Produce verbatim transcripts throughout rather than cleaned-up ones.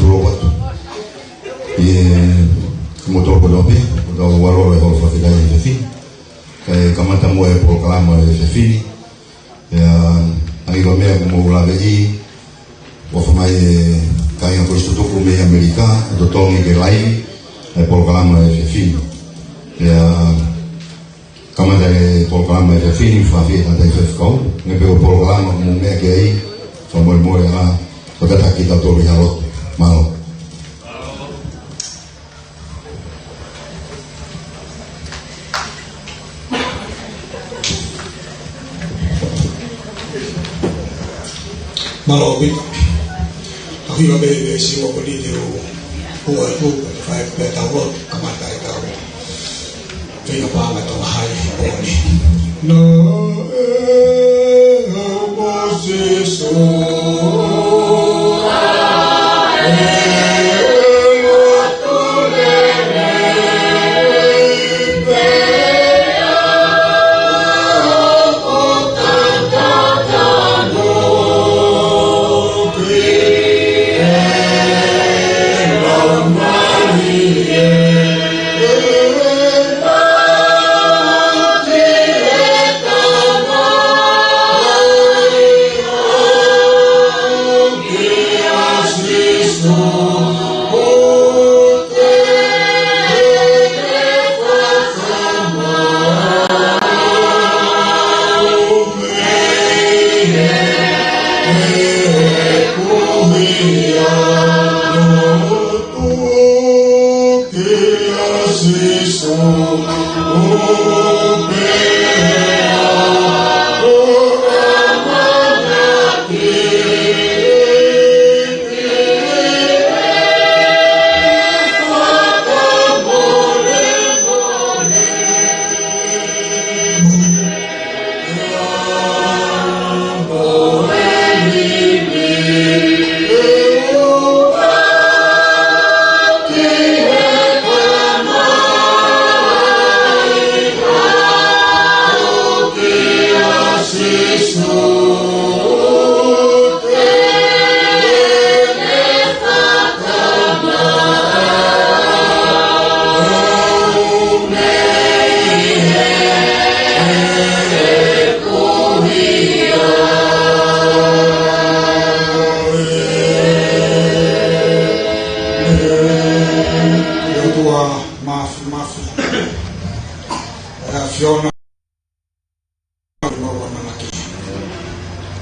Lopatu. ʻI he, mo tolo kono pē, mo tau ʻalu ʻo fakafetaʻi he efiafi ni. Kae kamata mo e polokalama he efiafi ni. Pea, ʻa ia ko e meʻa ʻoku mou laveʻi, ʻoku ʻomai ʻe he kāinga Kolisi Tutuku mei ʻAmelika, ʻa e totongi ke laivi e polokalama he efiafi ni. Pea, kamata e polokalama he efiafi ni, fafie ʻa e faifekau, ne pē ʻo polokalama mo meʻa ke ai, fakamolemole ā, ʻo tataki tautolu ʻi ha lotu. Mālō. Mālō ʻaupito. ʻOku ʻi ai pē e siua ko eni te u hū atu, fai pē tau lotu, kamata e tau feinga paʻanga Tonga High he pō ni. Naʻe ʻomai ʻe Sīsū e lotu lelei pea ʻOtua Māfimafi, ʻa e ʻAfiona ʻoku mau ʻamanaki.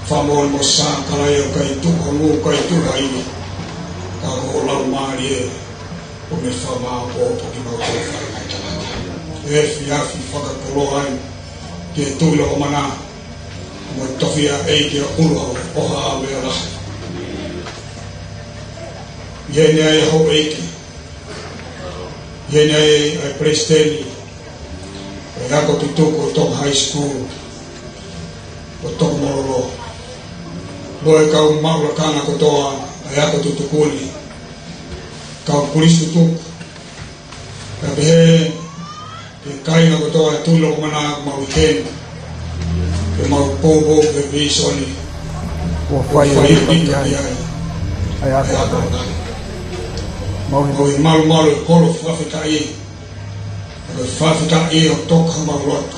Fakamolemole mo sākalai ʻoku ʻikai tuku ha ngū, ʻikai tuku ha ivi. Ka ko ho Laumālie ʻoku ne fakamāʻopoʻopo kimautolu faʻahinga tangata. Efiafi fakakoloa ai ki he Tuʻi Lokomana mo e tofiʻa ʻEiki ʻo ʻUluʻau ʻo Haʻa ʻAvea Lahi. ʻI heni ai houʻeiki, ʻi heni ai ʻa e palesiteni ʻo e ako tutuku ʻo Tonga High School ʻo Tokomololo, mo e kau maʻu lakanga kotoa ʻa e ako tutuku ni, kau kolisi tutuku, kae pehē ki he kāinga kotoa ʻo e Tuʻi Lokomana ʻoku mau ʻi heni, ke mau poupou ki he vīsone ʻoku fai ʻe ʻIta ki ai ʻa e ako. Mau ʻi he malumalu ʻo e kolo fakafetaʻi, ʻa e fakafetaʻi ʻoku toka homau loto.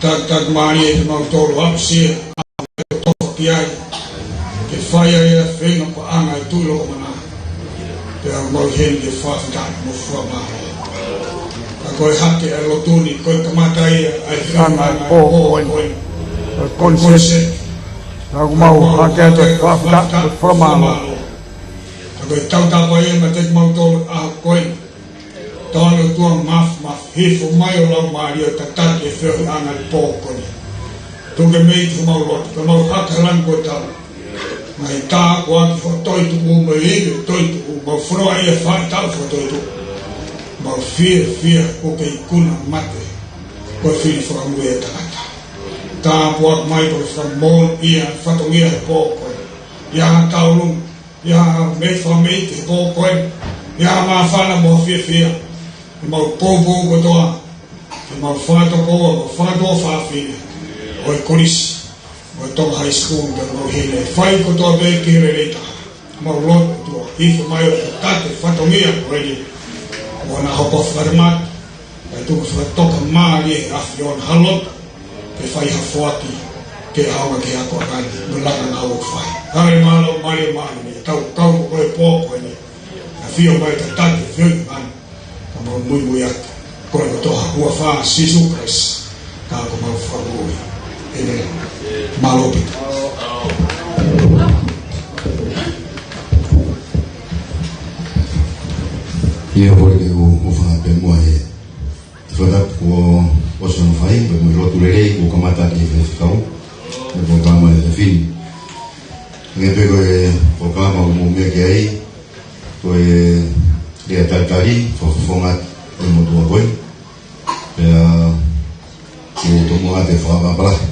Takitaki mālie kimautolu, aʻusia ʻa e tofa ki ai, ke fai ai ʻa e feinga paʻanga ʻa e Tuʻi Lokomana. Pea mau ʻi heni ke fakafetaʻi mo fakamālō. Ka ko e hake ʻa e lotu ni, ko e kamata ia ʻa e feinga ʻa e pō ko eni. Ko e concept. Ka ʻoku mau hake atu ʻa e fakafetaʻi mo fakamālō. Ka ko e tautapa ia maʻa kimautolu ʻa ko eni. Tau ʻOtua Māfimafi, hifo mai ho Laumālie ʻo tataki e feohiʻanga ʻo e pō ko eni. Tuku ke meʻa ki homau loto, ke mau hake ʻa e langi ko e tau. Ngaahi tāpuaki ho toetuʻu mo e ivi ʻo e toetuʻu, mau fononga ʻi he faʻahitaʻu fakatoetuʻu. Mau fiefia kuo ke ikuna mate, ko e fili fakamui ʻa e tangata. Tāpuaki mai ko e fakamoʻoni ʻa e fatongia he pō ko eni. ʻI ha taulung, ʻi ha meʻa fakameʻa he pō ko eni, ʻi ha māfana mo ha fiefia, ʻoku mau poupou kotoa, ke mau fakatokoua, mau fakatuofāfine ʻo e kolisi, ʻo e Tonga High School, ke mau hine, fai kotoa pē ki he lelei taha. Mau lotu ʻOtua, hifo mai ʻo tataki e fatongia ko eni. ʻOua naʻa hoko fakamata, kae tuku fakatoka mālie ʻa e ʻAfiona ha lotu ke fai ha foaki ke ʻaonga ki he ako ʻa e kakai, mo e lakanga ʻoku fai. Kale mālō mālie mālie, tau kau ko e pō ko eni. ʻAfio mai tataki, ʻafio mai. Ka mau muimui atu. Ko e kotoa, huafa ʻo Sīsū Kalaisi, ka ko homau Fakamoʻui. ʻĒmeni. Mālō Pita. ʻIo, ko e ke u, u fanga pē mo e. Fakatapu kuo ʻosi hono fai, pea mo e lotu lelei kuo kamata ʻi he fekau. Mo e polokalama ʻa e efiafi ni. Hangē pē ko e polokalama ʻoku mou meʻa ki ai, ko e lea talitali, fakafofonga ʻo e motuʻa ko ē. Pea ʻoku ou tomuʻa ʻoatu e fakatapu lahi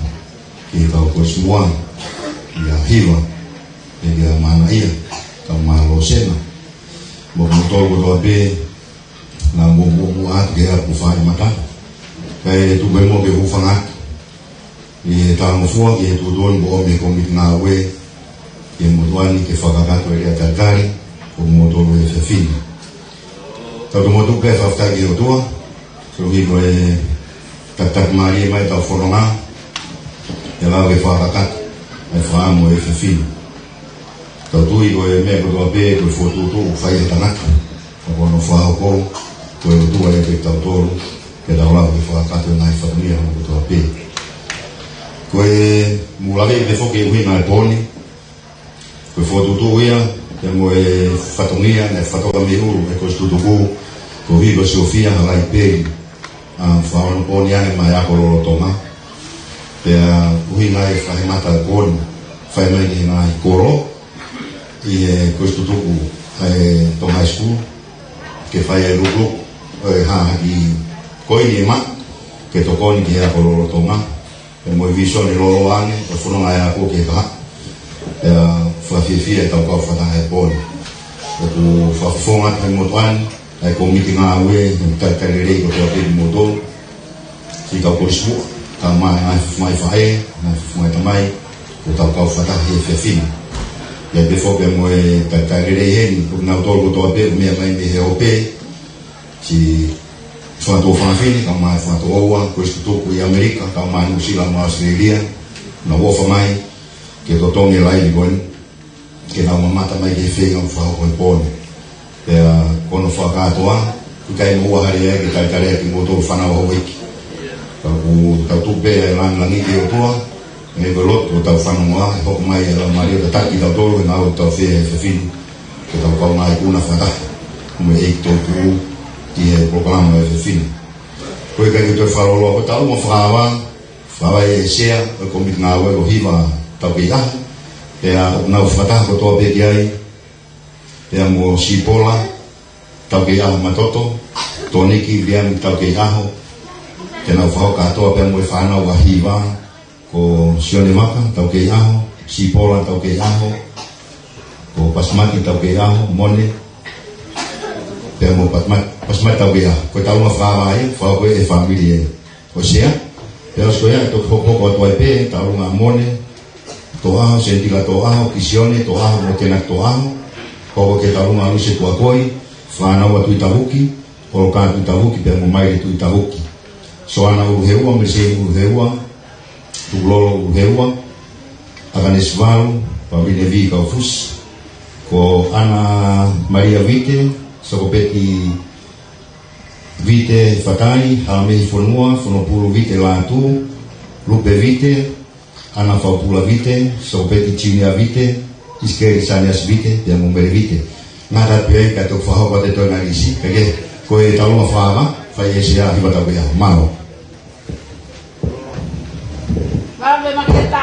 ki he kau kolisi muʻa, kia Hiva, pea kia Manaia, kae ʻumaʻā Losena. Mo kimoutolu kotoa pē, naʻa mou muʻomuʻa atu ki he ʻapi fakamata. Kae tuku pē muʻa ke u hūfanga atu ʻi he talangofua ki he tuʻutuʻuni kuo ʻomi ʻe he kōmiti ngāue ki he motuʻa ni ke fakakakato e lea talitali ʻo kimoutolu he efiafi ni. Tau tomuʻa tuku pē e fakafetaʻi ki he ʻOtua, koeʻuhi ko e takitaki mālie mai ʻetau fononga, ke lava ke fakakakato e fakaʻamu ʻo e efiafi ni. Tau tui ko e meʻa kotoa pē, ko e fokotuʻutuʻu ʻoku fai ʻe he tangata, ka ko hono fakahoko, ko e ʻOtua ia ʻiate kitautolu, ke tau lava ke fakakakato e ngaahi fatongia kotoa pē. Ko e mou lave pē foki ki he ʻuhinga e pō ni, ko e fokotuʻutuʻu ia, pea mo e fatongia naʻe fakatoka mei ʻulu ʻe he Kolisi Tutuku, ko Hiva Siofia Halaipeli, ʻa, fakaonopōni ange maʻa e ako lolotonga. Pea ʻuhinga e fakahēmata e pō ni, fai mai ki he ngaahi kolo, ʻi he Kolisi Tutuku ʻa e Tonga High School, ke fai e lukuluku ʻo e hahaki koini ʻe maʻu, ke tokoni ki he ako lolotonga, pea mo e vīsone lōloa ange ʻo e fononga e ako ki he kahaʻu. Pea fakafiefia ʻetau kau fakataha he pō ni. ʻOku fakafofonga atu he motuʻa ni ʻa e kōmiti ngāue, he talitali lelei kotoa pē kimoutolu, siʻi kau kolisi muʻa, kae ʻumaʻā e ngaahi fafanga faʻē, ngaahi fafanga tamai, ko ʻetau kau fakataha he efiafi ni. ʻIo pea foki mo e talitali lelei heni, ko kinautolu kotoa pē ʻoku meʻa mai mei he ope, siʻi fanga tuofanga fefine, kae ʻumaʻā e fanga tokoua, Kolisi Tutuku ʻi ʻAmelika, kae ʻumaʻā Nuʻusila mo ʻAositelēlia, naʻa nau ʻofa mai ke totongi e laivi ko eni, ke nau mamata mai ki he feinga ʻoku fakahoko he pō ni. Pea ko hono fakakātoa, ʻoku ʻikai moʻua hali ai ke talitali ʻaki kimoutolu fānau houʻeiki. Ka ʻoku tau tuku pē e lāngilangi ki he ʻOtua, hangē ko e lotu ʻoku tau fanongoa, ʻe hoko mai e Laumālie ʻo tataki kitautolu he ngāue ʻoku tau fai he efiafi ni, ko ʻetau kaungā ikuna fakataha mo e ʻEiki Toetuʻu ʻi he polokalama he efiafi ni. Ko e ʻikai ke toe fakalōloa, ko e taʻu mo e fakaava, fakaava ʻe he sea ʻo e kōmiti ngāue ko Hiva Taukeiʻaho, pea ʻoku nau fakataha kotoa pē ki ai, pea mo Sipola Taukeiʻaho Matoto, Toniki Viliami Taukeiʻaho, te nau fakahoko kātoa pea mo e fānau ʻa Hiva, ko Sione Maka Taukeiʻaho, Sipola Taukeiʻaho, ko Pasimati Taukeiʻaho, Mone, pea mo Pasimati, Pasimati Taukeiʻaho. Ko e taʻu mo e fakaava ia, fakahoko ʻe he fāmili ē. ʻO sea, pea ʻosi ko ia, ʻe toki hokohoko atu ai pē, tauʻolunga Mone Toʻaho, Senitila Toʻaho, Kisione Toʻaho, mo Tenaki Toʻaho, hoko ki he tauʻolunga Luise Tuʻakoi, fānau ʻa Tuʻitavuki, ʻOlokā Tuʻitavuki, pea mo Maile Tuʻitavuki. Soana Uluheua, Meliseli Uluheua, Tukulolo Uluheua, ʻAkanesi Valu, Pavine Vī Kaufusi, ko ʻAna Malia Vite, Sokopeti Vite Fatai, Halamehi Fonua, Fonopulu Vite Lātū, Lupe Vite, ʻAna Faupula Vite, Sokopeti Junior Vite, ʻIsikeli Saniasi Vite, pea mo Mele Vite. Ngata pē ai ka toki fakahoko atu e toenga lisi, kae kehe, ko e taʻu mo e fakaava, fai ʻe he sea ʻa Hiva Taukeiʻaho. Mālō. Vave Maketa.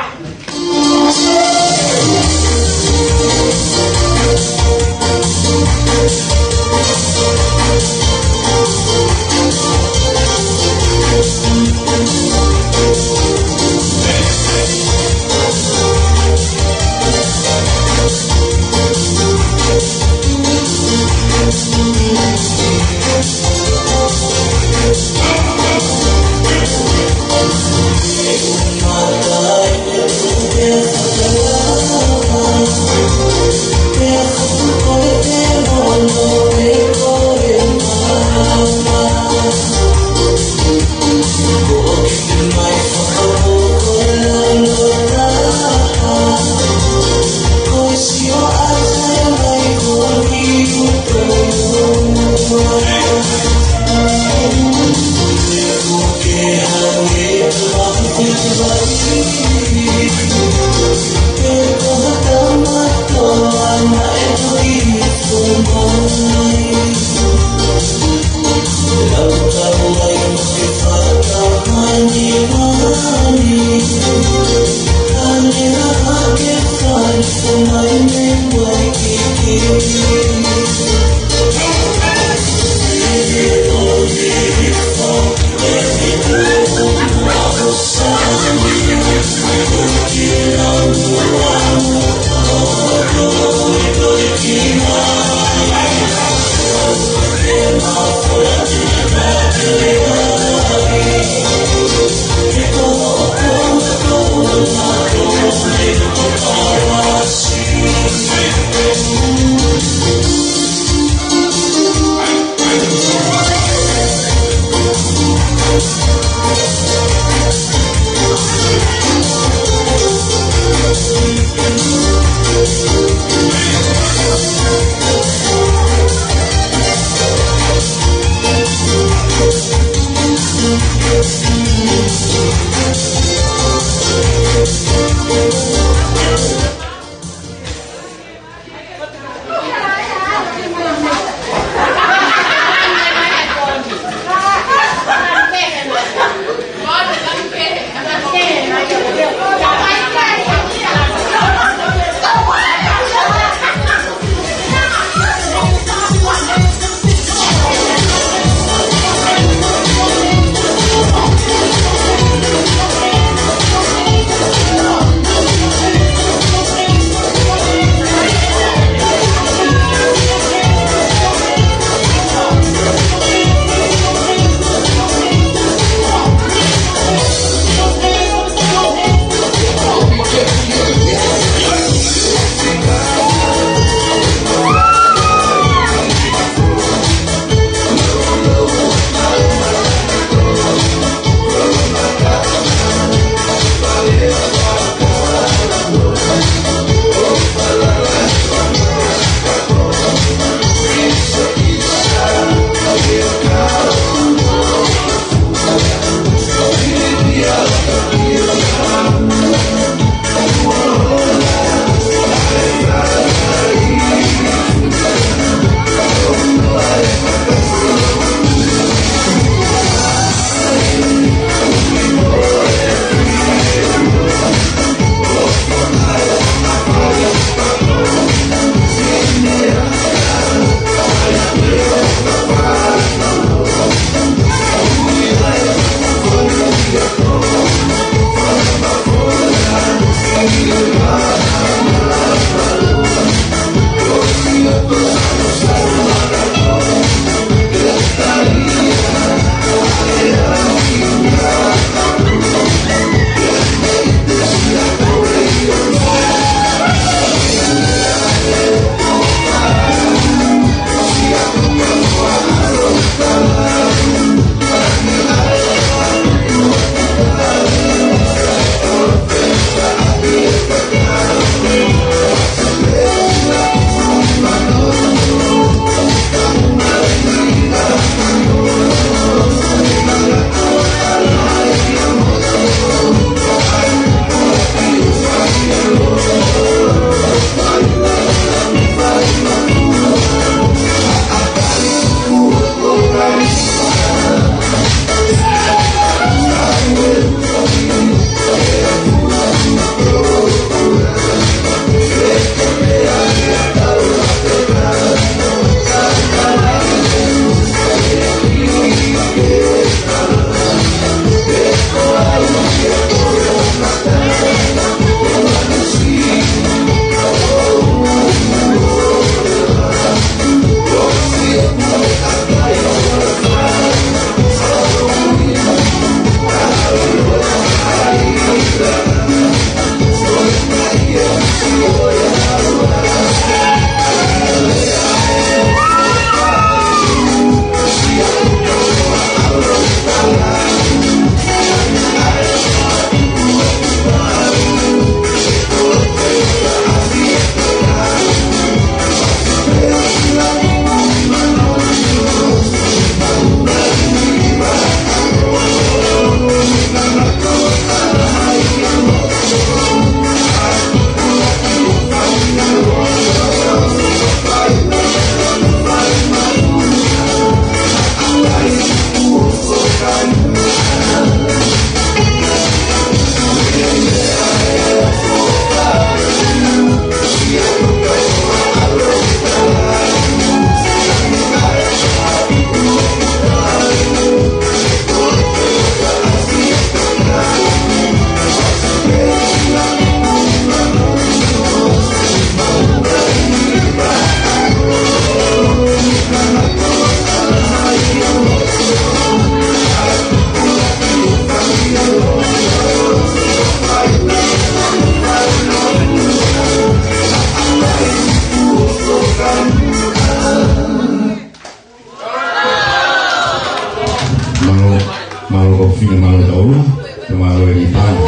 Finemalo ʻe Taulunga, Finemalo ʻe Lipana.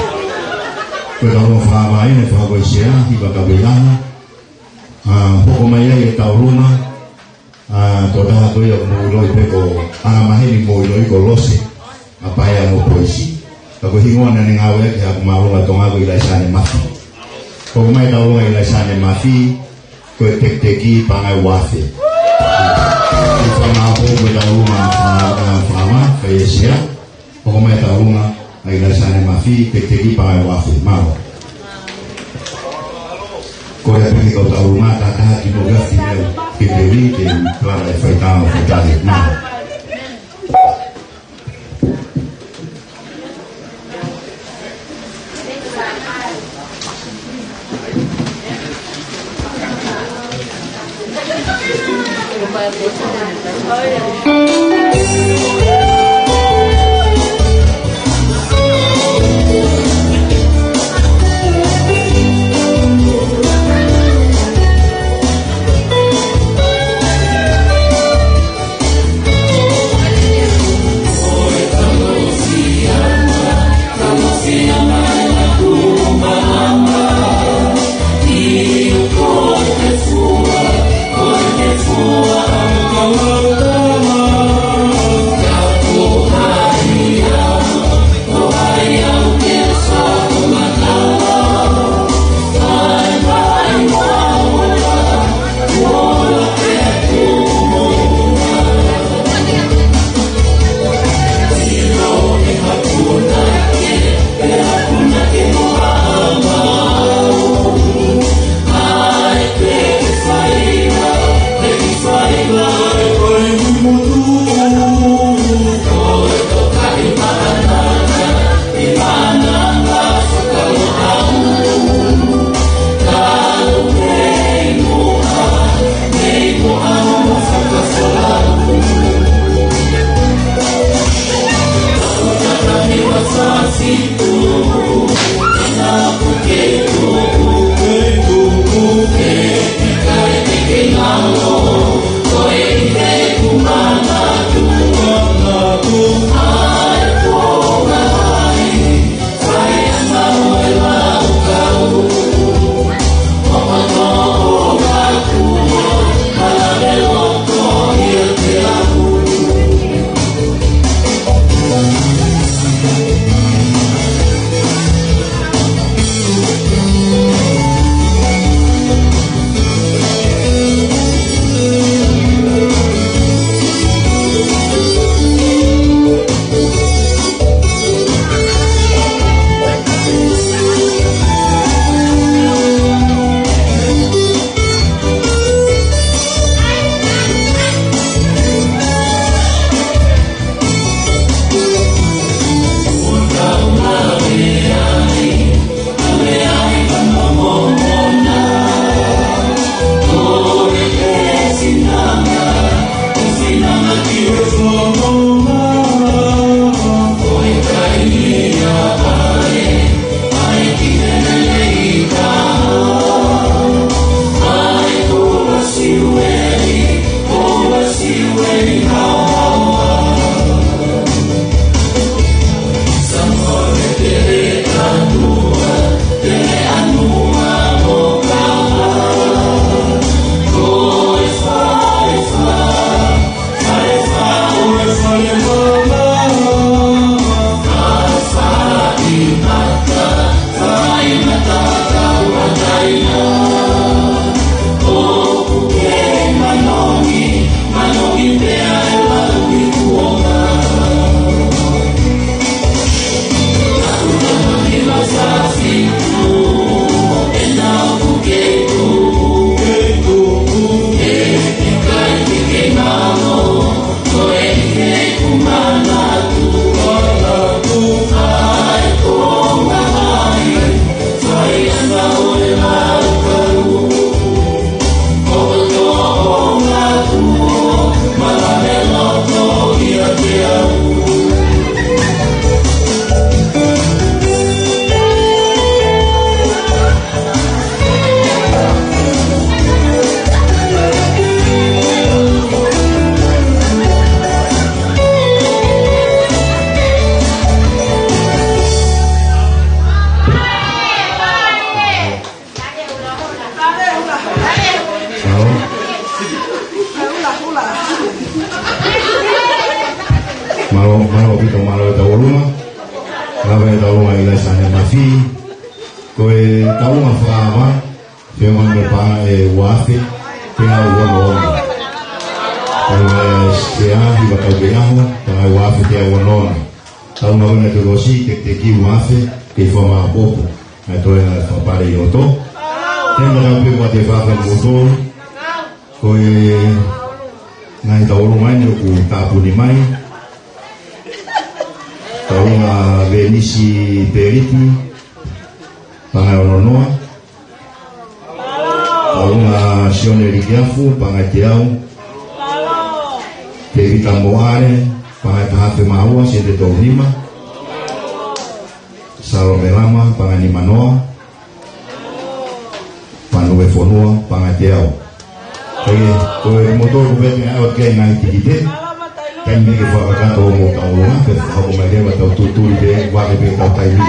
Ko e Taulunga Fakamaau eni, fakakau ʻe Sea, hiva ka pei ana. ʻA, hoko mai ai ʻe Taulunga, ʻa, tokotaha ko ia ʻoku mou ʻiloʻi pē ko, ʻa, maheni mou ʻiloʻi ko Lose, ʻa Paea mo Poisi. Ka ko e hingoa naʻa ne ngāueʻaki he ako māʻolunga ʻo Tonga ko ʻIlaisiane Mafi. Hoko mai Taulunga ʻIlaisiane Mafi, ko e tekiteki pangai uafe. Ko e fanga apo ko e Taulunga fa-, fa-, fa-, fa-, fa-, fa-, Hoko mai Taulunga ʻa ʻIlaisiane Mafi, tekiteki pangai uafe. Mālō. Ko e piki ko Taulunga, kātaki mo Gafi Neu, ke peli, ke plana e faitau, faitale. Mālō. Mālō, mālō ʻaupito, mālō e tauʻolunga. Lava e tauʻolunga ʻi he laisā ne mafi. Ko e tauʻolunga fakaava, feʻunga mo e paʻanga ʻe ua afe teau ono ono. Tauʻolunga ʻa e Sea, Hiva Taukeiʻaho, paʻanga ʻe ua afe teau ono ono. Tauʻolunga ʻa e Tokosiʻi, Tekiteki, ua afe, kei fakamaʻopoʻopo ʻa e toenga fakapale ʻi loto. Tēnā tau pē kuo te fakamoutolu. Ko e ngaahi tauʻolunga eni ʻoku tāpuni mai. Tauʻolunga Venisi Peliti, paʻanga ʻe ono noa. Tauʻolunga Sione Likiafu, paʻanga ʻe teau. Tēvita Moale, paʻanga ʻe taha afe mā ua, sēniti ʻe tolu nima. Salome Lama, paʻanga ʻe nima noa. Panu e Fonua, paʻanga ʻe teau. Ē, ko e moto ko e pete au ke ngaahi tikite. Taimi ke fakakakato hoʻomou tauʻolunga, pea fakahoko mai leva, tau tutuli pē, vave pē ʻetau taimi.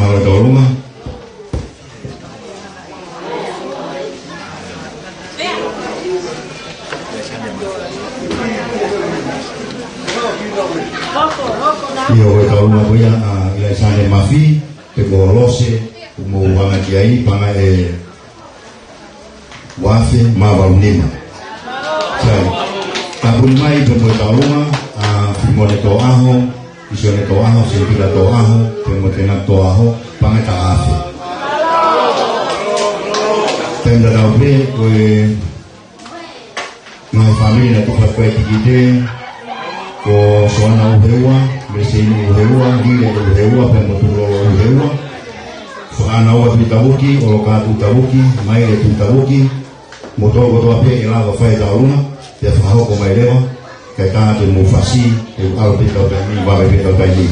Mālō e tauʻolunga. ʻIo, ko e tauʻolunga ko ia ʻa ʻIlaisane Mafi, pea mo Lose, ʻoku mou hanga ki ai, paʻanga ʻe uaafe mā valu nima. Sai. Tāpuni mai pea mo e tauʻolunga, ʻa Filimone Toʻaho, ʻIsione Toʻaho, Sēpila Toʻaho, pea mo Tena Toʻaho, paʻanga ʻe taha afe. Pea tatau pē, ko e ngaahi fāmili naʻe tuku atu e tikite, ko Soana ʻUheua, Meseini ʻUheua, Lile ʻUheua, pea mo Tulolo ʻUheua. Fakaʻānaua Tuʻitavuki, ʻOloka Tuʻitavuki, Maile Tuʻitavuki, mo tau kotoa pē ʻe lava fai tauʻolunga, pea fakahoko mai leva, kae tā te mou fasi, ʻe ʻalu pē ʻetau taimi, vave pē ʻetau taimi.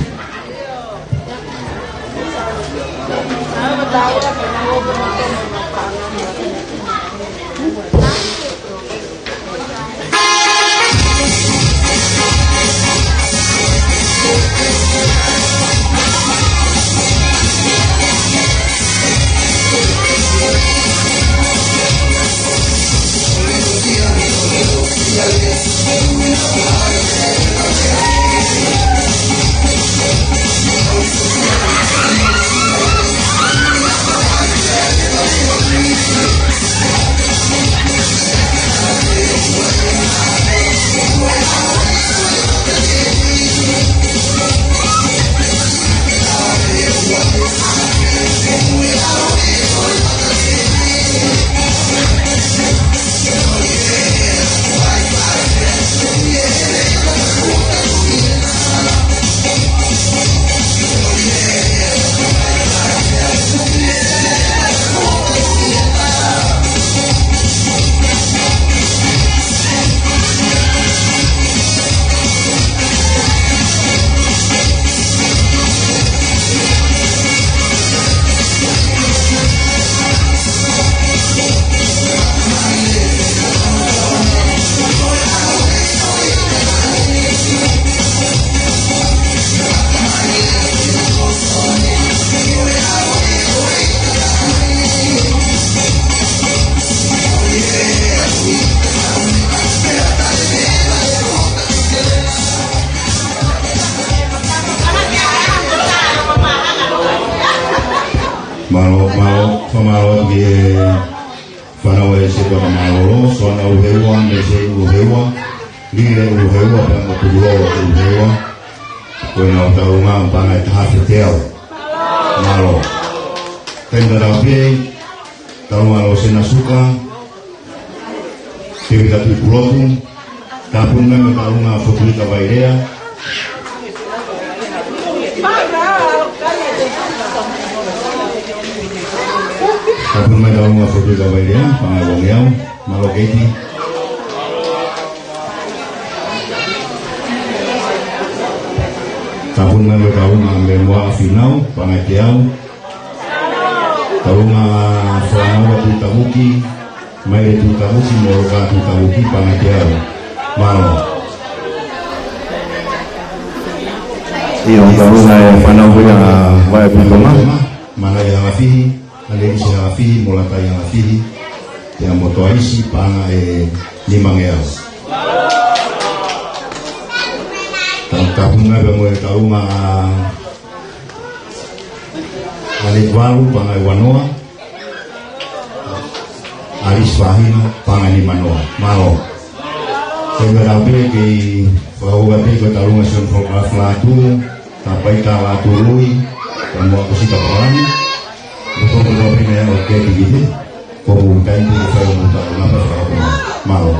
Mālō, mālō, fakamālō ki he fānau ʻa e Setuata Mālōlō, Soana ʻUheua, Meseini ʻUheua, Lile ʻUheua, pea mo Tulolo ʻUheua. Ko ʻenau tauʻolunga paʻanga ʻe taha afe teau. Mālō. Taimi tatau pē, tauʻolunga Losena Suka, Tēvita Tuʻipulotu, tāpuni mai mo e tauʻolunga Fotuita Vailea. Tāpuni mai tauʻolunga Fotuita Vailea, paʻanga ʻe uangeau, mālō Keiti. Tāpuni mai mo e tauʻolunga Memoa Finau, paʻanga ʻe teau. Tauʻolunga Soana Tuʻitavuki, Maile Tuʻitavuki, mo ʻOloka Tuʻitavuki, paʻanga ʻe teau. Mālō. ʻIo, tauʻolunga e fānau ko ia ʻa Vaea Tuʻitonga. Mana ia Halafihi, ʻAlelisi Halafihi, mo Latai Halafihi, pea mo Toaisi, paʻanga ʻe nimangeau. Tau tāpuni mai pea mo e tauʻolunga ʻa ʻAlevalu, paʻanga ʻe uanoa. ʻAlisi Fahina, paʻanga ʻe nimanoa. Mālō. Taimi tatau pē kei fakahoko atu ko e tauʻolunga Sione Fo-, Fala-, Falatu, Tapaita Latului, pea mo ʻAkosita Palani. Ko e toko tau pē meʻa ʻo e tikite. Ko e taimi pē ke fai ʻemau tauʻolunga pea fakahoko mai. Mālō.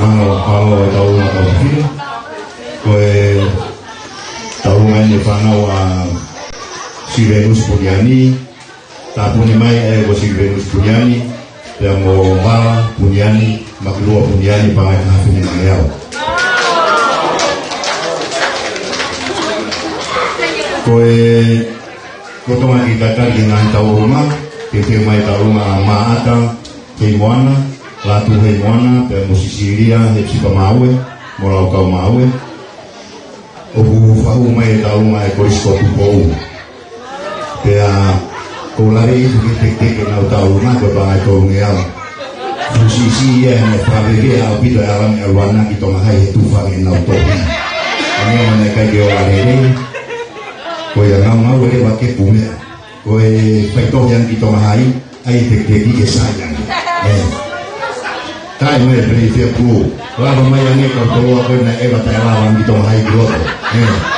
Mālō, mālō e tauʻolunga kau fafine. Ko e tauʻolunga eni e fānau ʻa Silivenusi Puniani, tāpuni mai ʻe ko Silivenusi Puniani, pea mo Vala Puniani, Makilua Puniani, paʻanga ʻe taha fefine mo e ao. Ko e, ko Tonga ki Katari ki he ngaahi tauʻolunga, ke pehē mai tauʻolunga ʻa Maʻata Heimoana, Lātū Heimoana, pea mo Sisilia Hepisipa Maue, mo Laukau Maue. ʻOku fakahū mai e tauʻolunga ʻe Kolisi ko Tupou. Pea ʻoku ou lave ʻi he teketeke ʻenau tauʻolunga ko e paʻanga ʻe tolungeau. Fuʻu siʻisiʻi ia he naʻe fakavevea ʻaupito e ʻAlani ʻa Luana ki Tonga Hai he tufa ʻenau tohi. ʻA ia ʻoku ʻikai ke ola lelei. Ko ia naʻa mau leva ke pumea. Ko e faitohi ange ki Tonga Hai, ʻai e teketeke ke sai ange. ʻE. Kai mo e peli fia pū. Lava mai ange kau toloa ko e naʻe ʻeva taʻe lava ange ki Tonga Hai ki loto. ʻE.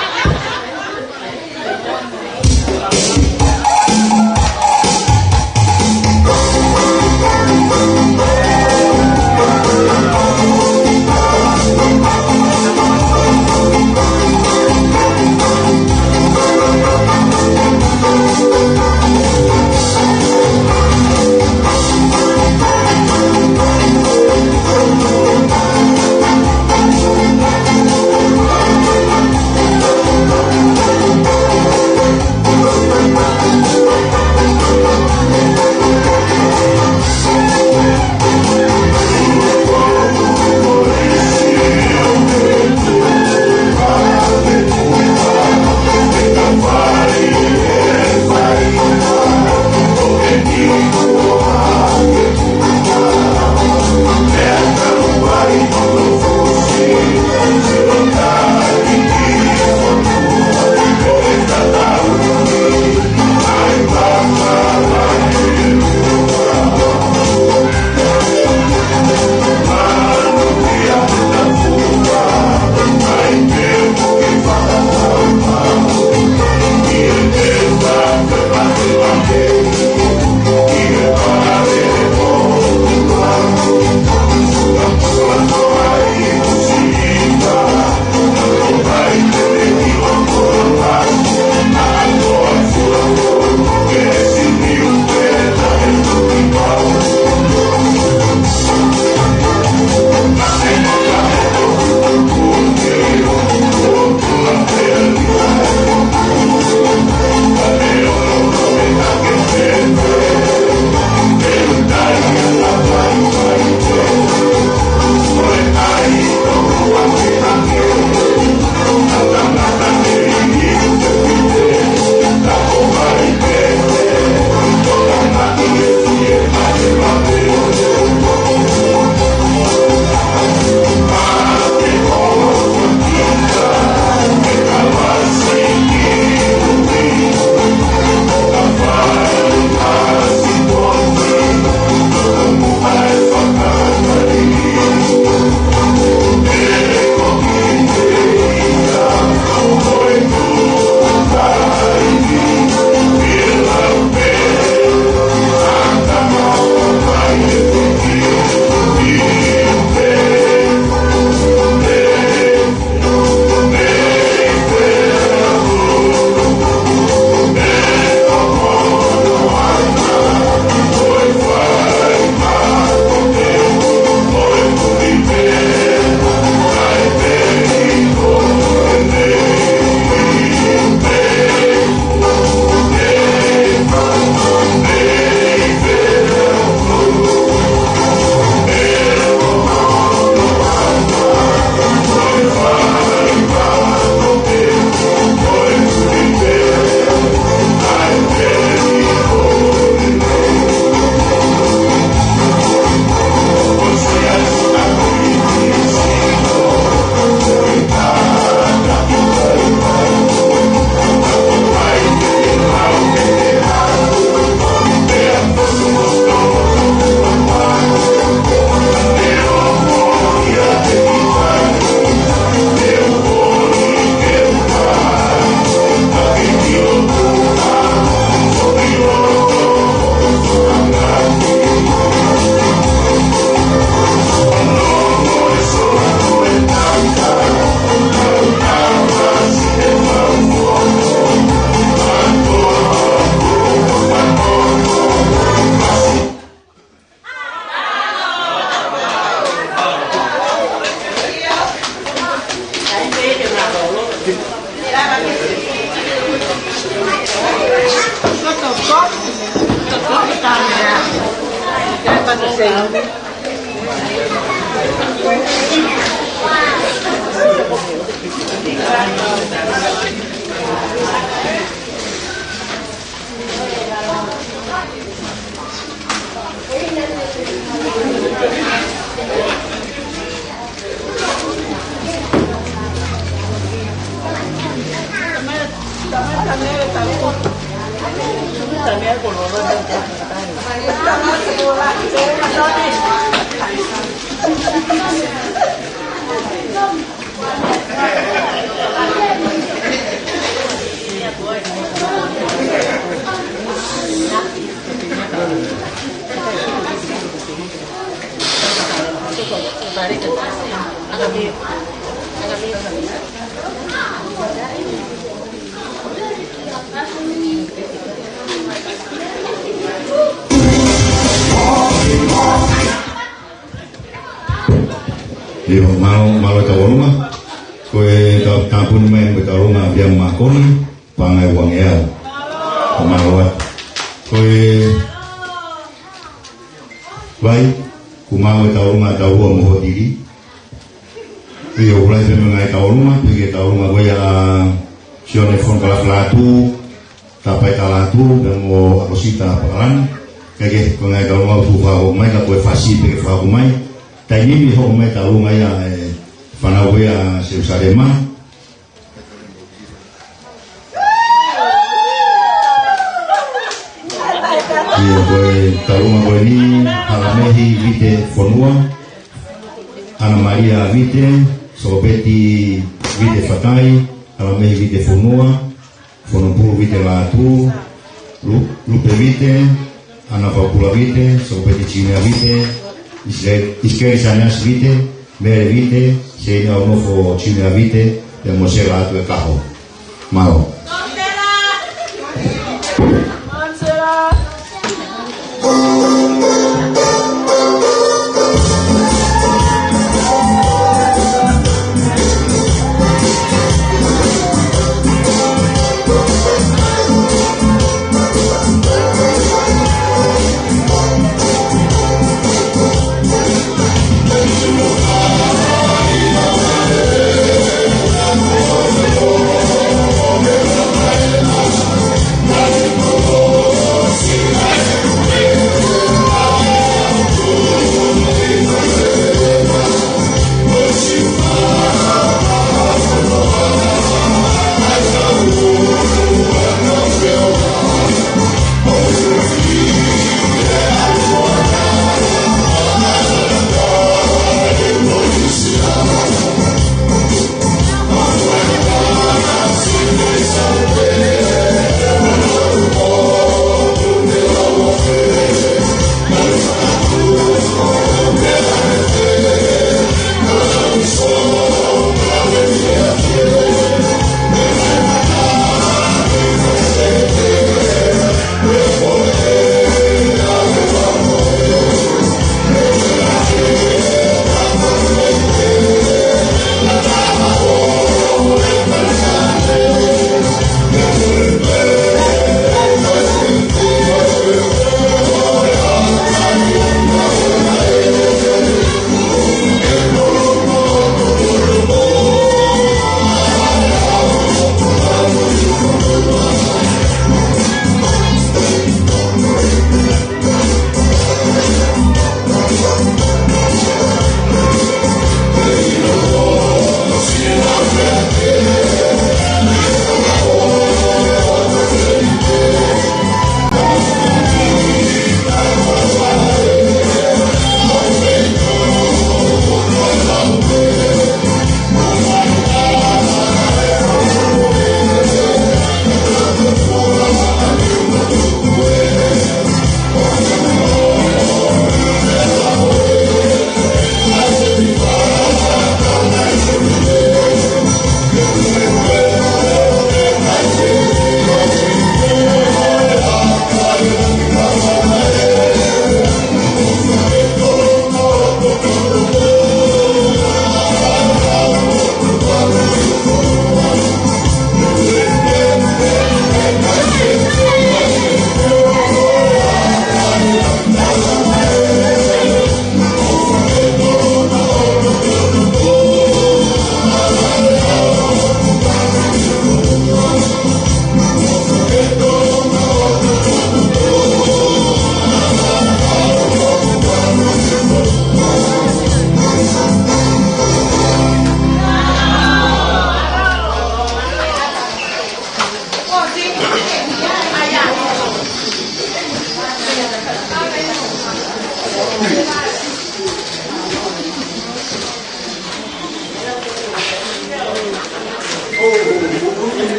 ʻIo, mālō, mālō e tauʻolunga. Ko e tau tāpuni mai mo e tauʻolunga ʻa Viliami Makoni, paʻanga ʻe uangeau. Ko e mālō atu. Ko e vai, kuo maʻu e tauʻolunga ʻa Taua mo Hotili. ʻIo, ʻoku lahi pē mo e ngaahi tauʻolunga, pehē ki he tauʻolunga ko ia ʻa Sione Fono Kalafalatu, Tapai Talatu, pea mo ʻAkosita Pakalani. Kae kehe, ko e ngaahi tauʻolunga ʻoku fakahoko mai, ka ko e fasi pē ke fakahoko mai. Taimi ni hoko mai tauʻolunga ia ʻa e fānau ko ia ʻa Selusalema. ʻIo, ko e tauʻolunga ko eni, Halamehi Vite Fonua, ʻAna Malia Vite, Sokopeti Vite Fakai, Halamehi Vite Fonua, Fonopulu Vite Latu, Lu-, Lupe Vite, ʻAna Faupula Vite, Sokopeti Junior Vite, Isikeli, Isikeli Saniasi Vite, Mele Vite, Seini ʻAunofo Junior Vite, pea mo Sela Atu e Kaho. Mālō.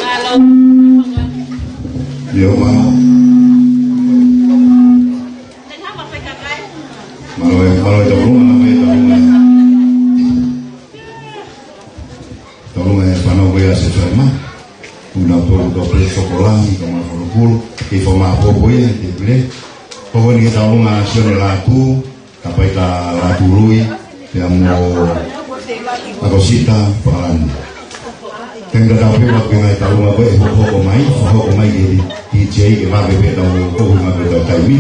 Mālō. Mālō e, mālō e tauʻolunga, mālō e tauʻolunga. Tauʻolunga e fānau ko ia ʻa Sefema. Una polo to pe sokolani ka ma folo polo. Ke fo ma popo ia, ke pule. Ko eni ke tauʻolunga Sione Lātū, ka pai ka Lātū Lui, pea mo ʻAkosita Palani. Tenga tau pē atu ki he ngaahi tauʻolunga ko ē ʻe hokohoko mai, hokohoko mai ki he D J ke vave pē tau kohu ma ko e tau taimi.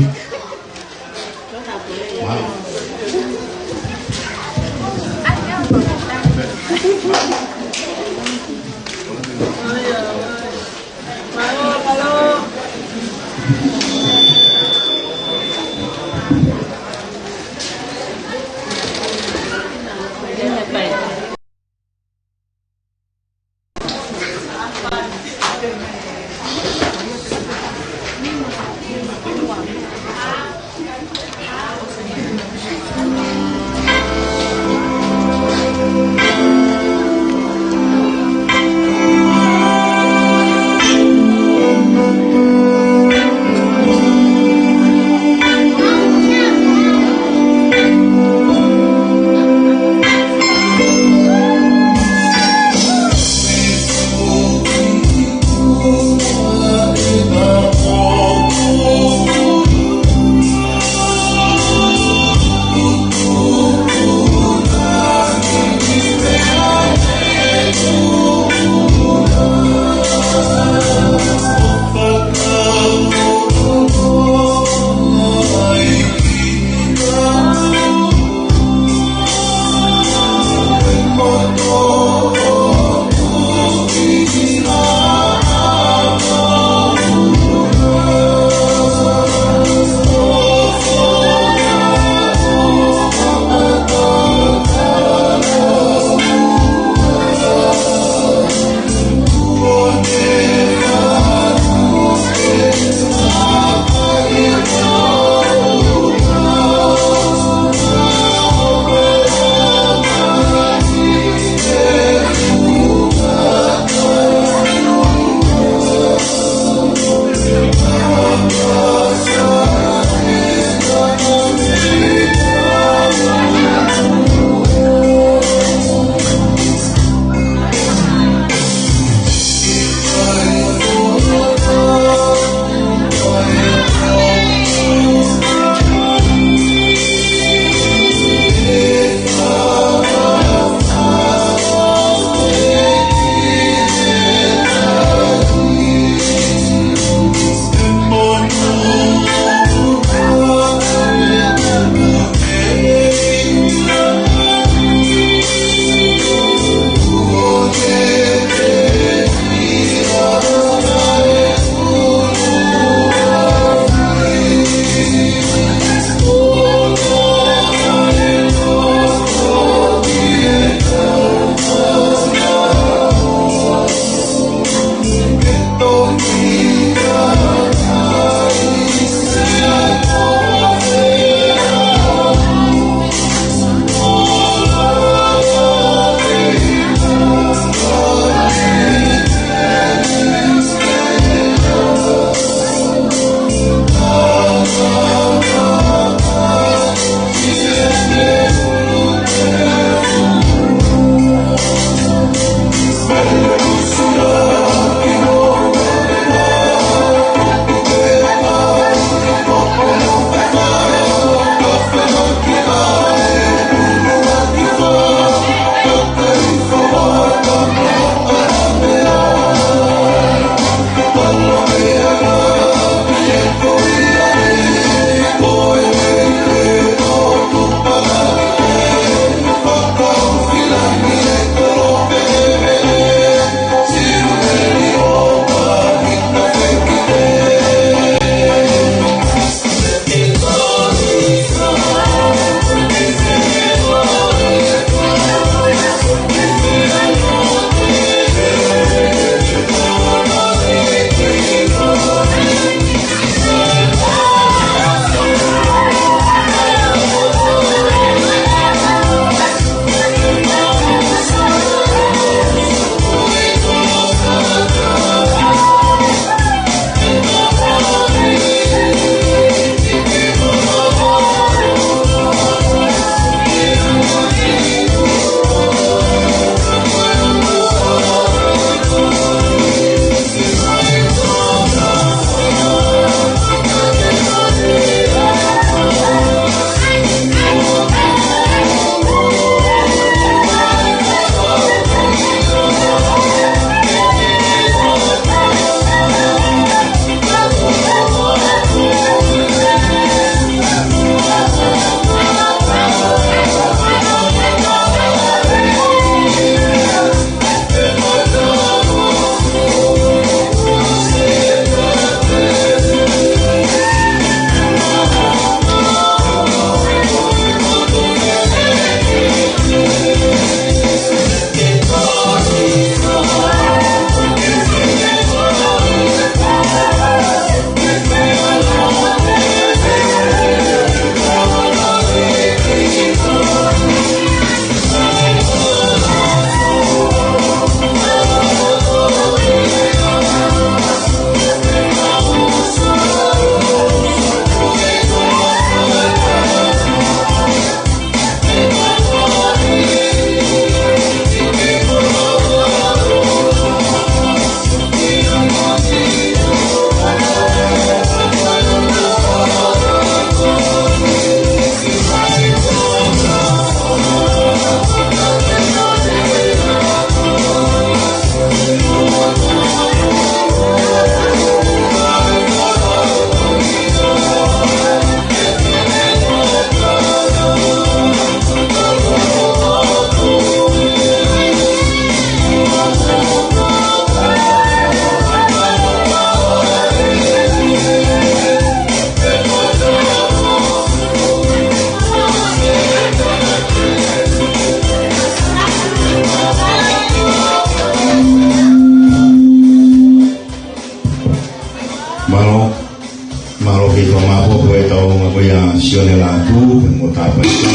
Sione Lātū, pea mo Tāpaika,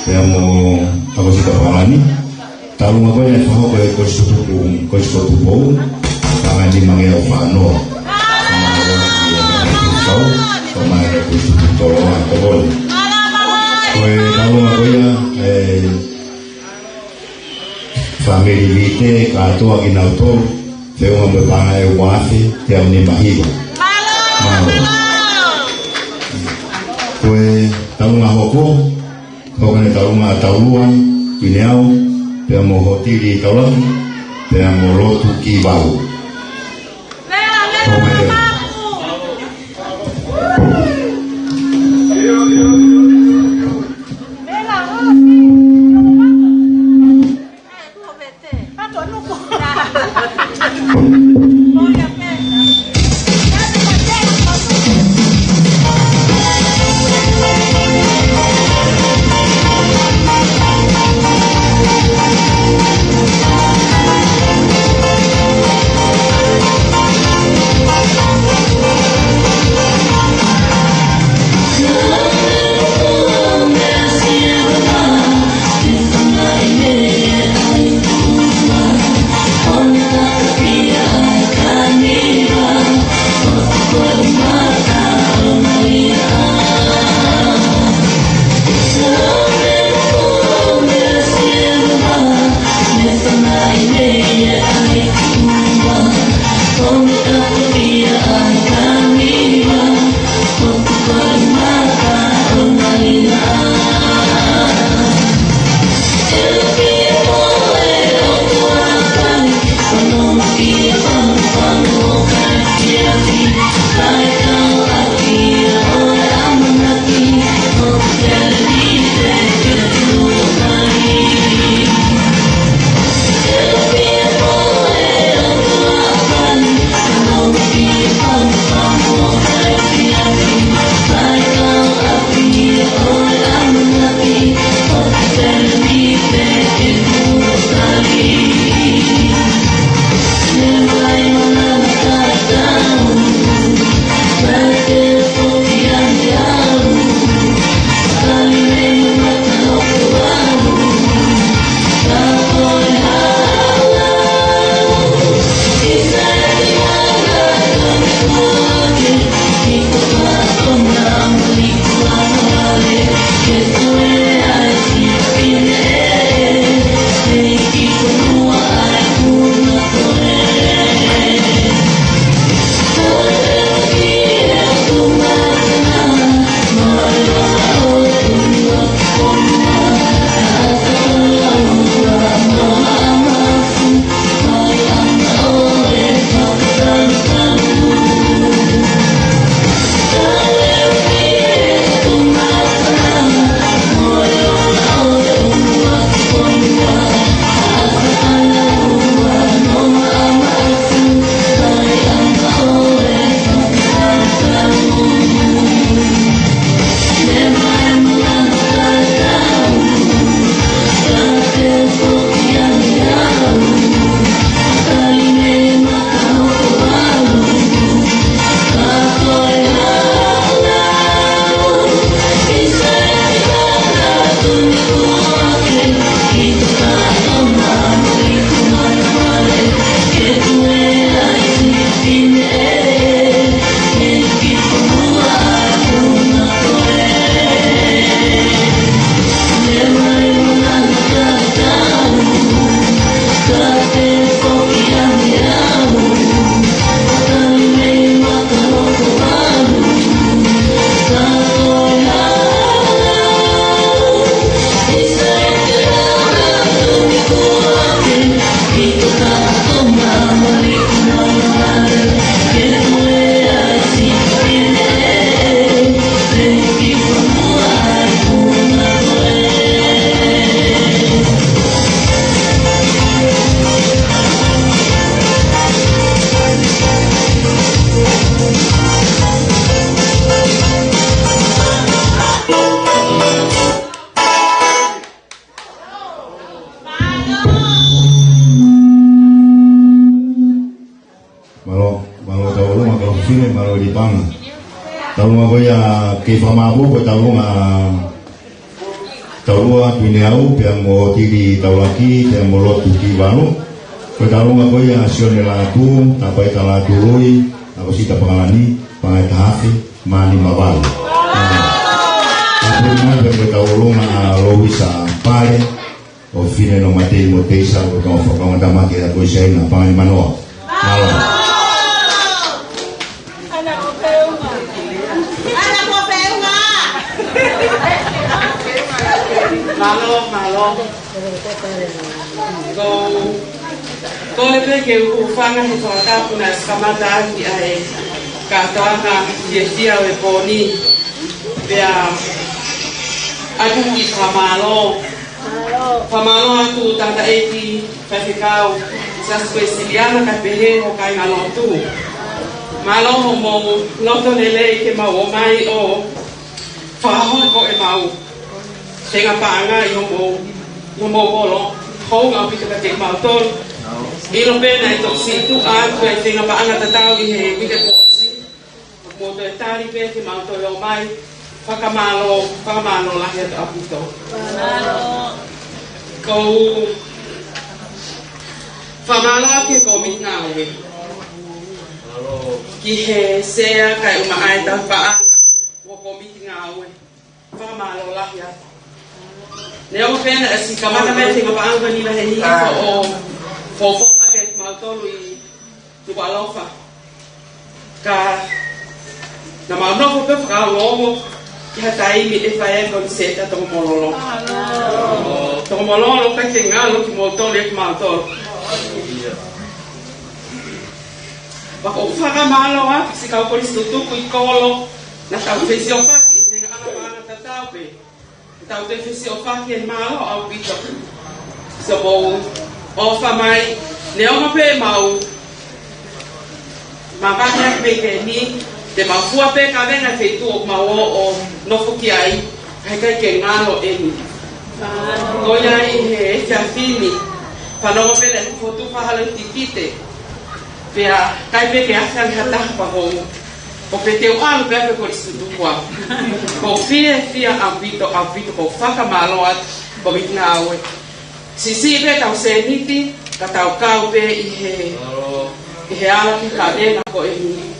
pea mo Takosika Palani. Taulunga ko ia ʻe fakahoko ʻe he Kolisi Fotu Tupou, Kolisi Fotu Tupou, paʻanga ʻe nimangeau fā noa. Ko e taulunga ko ia ʻe fāmili Vite, kātoa kinautolu, feʻunga mo e paʻanga ʻe uaafe, teau nima hiva. Mālō. Ko e taulunga hoko, hoko ʻene taulunga ʻa Taulua Kineau, pea mo Hotili Taulaki, pea mo Lotu Kivalu. Hoko mai. Mālō, mālō Taulua, mālō Fine, mālō Lipanga. Taulua ko ia Ke fakamālō ko e tauʻolunga Taulua Tuʻineau, pea mo Tili Taulaki, pea mo Lotu Kivalu. Ko e tauʻolunga ko ia Sione Lātū, Tapaita Lātū Lui, Akosita Pakalani, Pangai Tahafe, Mani Mavalu. Ka puni mai pea ko e tauʻolunga Louisa Pale, ʻo Fine no Matei mo Teisa, ko e kau fakaongo tamake a ko i Saina, Pangai Manoa. Mālō. Mālō, mālō. Ko, ko e pē ke u hūfanga he fakatapu naʻe ʻosi kamata ʻaki ʻa e kātoanga fiefia ʻo e pō ni. Pea ʻoatu e kiʻi fakamālō. Fakamālō atu tangataʻeiki faifekau Siasi Uēsiliana kae pehē ho kāingalotu. Mālō hoʻomou loto lelei ke mau ō mai ʻo fakahoko ʻemau feinga paʻanga ʻi hoʻomou, ʻi hoʻomou holo, hounga ʻaupito kiate kimautolu. ʻIlo pē naʻe toki siʻi tuʻu atu e feinga paʻanga tatau ʻi he uike kuo ʻosi. Mou toe tali pē ke mau toe ō mai. Fakamālō, fakamālō lahi atu ʻaupito. Ko u fakamālō ki he kōmiti ngāue. Ki he sea kae ʻumaʻā e tauhi paʻanga mo e kōmiti ngāue. Fakamālō lahi atu. Neongo pē naʻe ʻosi kamata mai e feinga paʻanga ni, naʻe hifo ʻo fōfō hake kimautolu ʻi Nukuʻalofa. Ka naʻa mau nofo pē fakaongoongo ki ha taimi ʻe fai ai e konisēta Tokomololo. Tokomololo, ʻikai ke ngalo kimoutolu ʻiate kimautolu. Pea ko u fakamālō atu ki siʻi kau kolisi tutuku ʻi kolo, naʻa tau fesiofaki, feinga ʻanga paʻanga tatau pē. Tau toe fesiofaki, mālō ʻaupito. So mou ʻofa mai, neongo pē ʻemau mavahe ʻaki pē ke ni, te mau fua pē kavenga feituʻu ʻoku mau ō ʻo nofo ki ai, ka ʻikai ke ngalo eni. Ko ia ai he efiafi ni, fanongo pē naʻe fotu fahala tikite. Pea ʻikai pē ke afe ange ha taha pea hou. Ko pē te u ʻalu pē ʻa e kolisi tutuku. Ko u fiefia ʻaupito, ʻaupito, ko u fakamālō atu, kōmiti ngāue. Siʻisiʻi pē ʻetau sēniti, ka tau kau pē ʻi he, ʻi he ala ki he kavenga ko eni.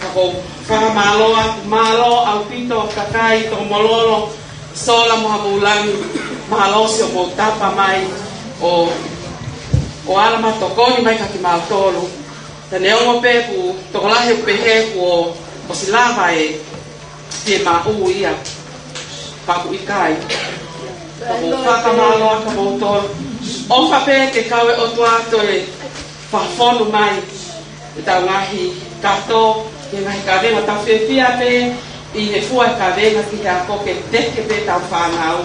Ka ko u fakamālō atu, mālō ʻaupito, kakai Tokomololo, Sola mo Haʻamoulagi, mālō siʻomou tapa mai ʻo, ʻo ala mai tokoni mai kiate kimautolu. Ka neongo pē ʻoku tokolahi ʻoku pehē kuo ʻosi lava e fiemaʻu ia, pea ʻoku ʻikai. Ka ko u fakamālō atu kiate kimoutolu. ʻOfa pē ke kau e ʻOtua ʻo toe fakafonu mai ʻetau ngaahi kato, ki he ngaahi kavenga, tau fiefia pē ʻi he fua e kavenga ki he ako ke teke pē ʻetau fānau.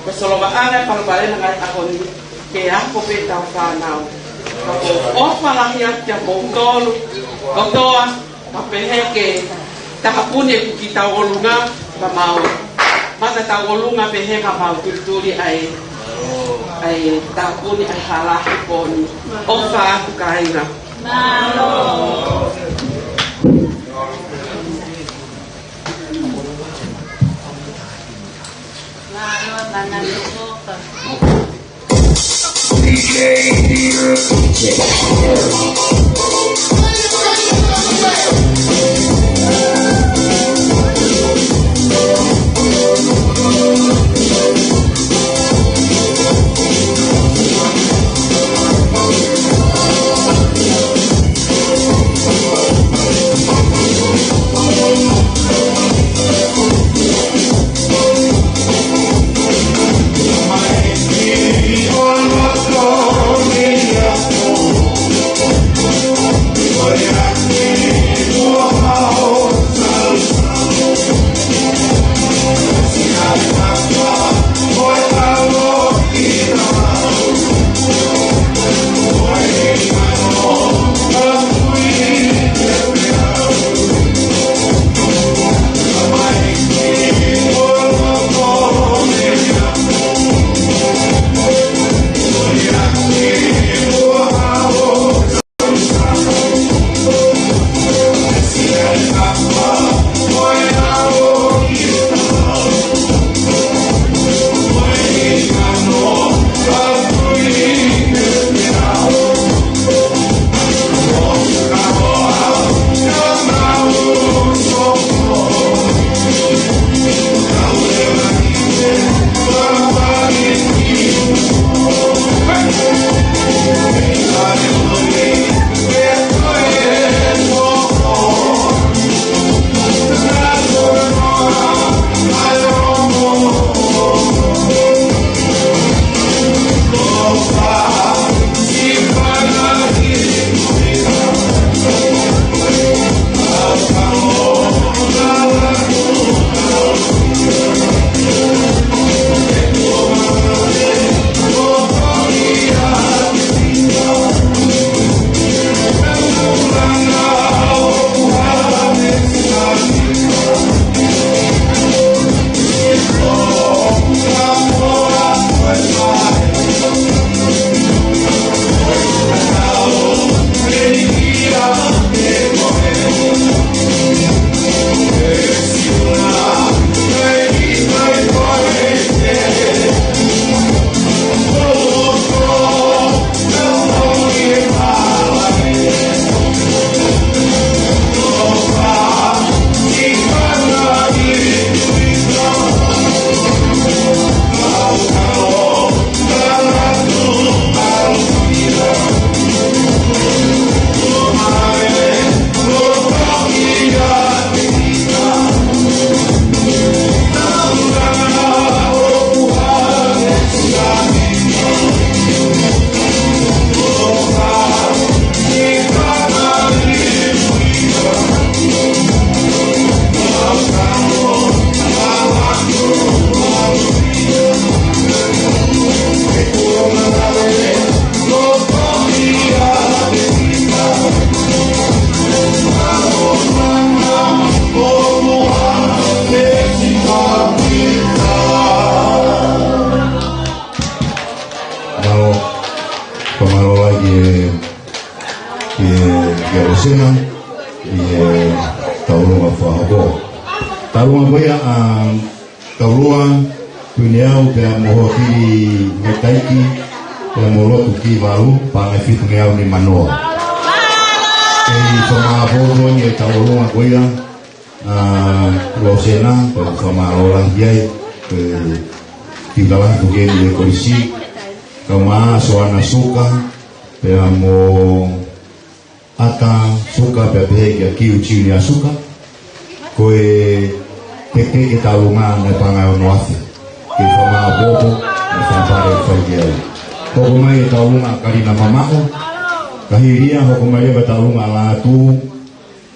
Ko e solovaʻanga e palopalema ngaahi ʻaho ni, ke ako pē ʻetau fānau. Ka ko u ʻofa lahi atu kiate kimoutolu kotoa, ka pehē ke tāpuni ʻeku kiʻi tauʻolunga, ka mau mata tauʻolunga pehē ka mau tulituli ai, ʻai tāpuni ʻa e hala he pō ni. ʻOfa atu kāinga. Taulua, Kuini au, pea mo Hokili Metaiki, pea mo Lotu ki valu, paʻanga ʻe fitungeau nimanoa. ʻE fakamālō atu ʻi he taulua ko ia, ʻa Losena, pea fakamālō lahi ai, ʻe Kikala Tukeni ʻe Kolisi, kae ʻumaʻā Soana Suka, pea mo ʻAta Suka pea pehē kia Kiu Junior Suka, ko e teketeke taulunga naʻe paʻanga ʻe ono afe. Ke fakamālō atu, naʻe fakapale fai ki ai. Hoko mai e taulunga Kalina Mamaʻo, ka hili ia hoko mai leva e taulunga Lātū,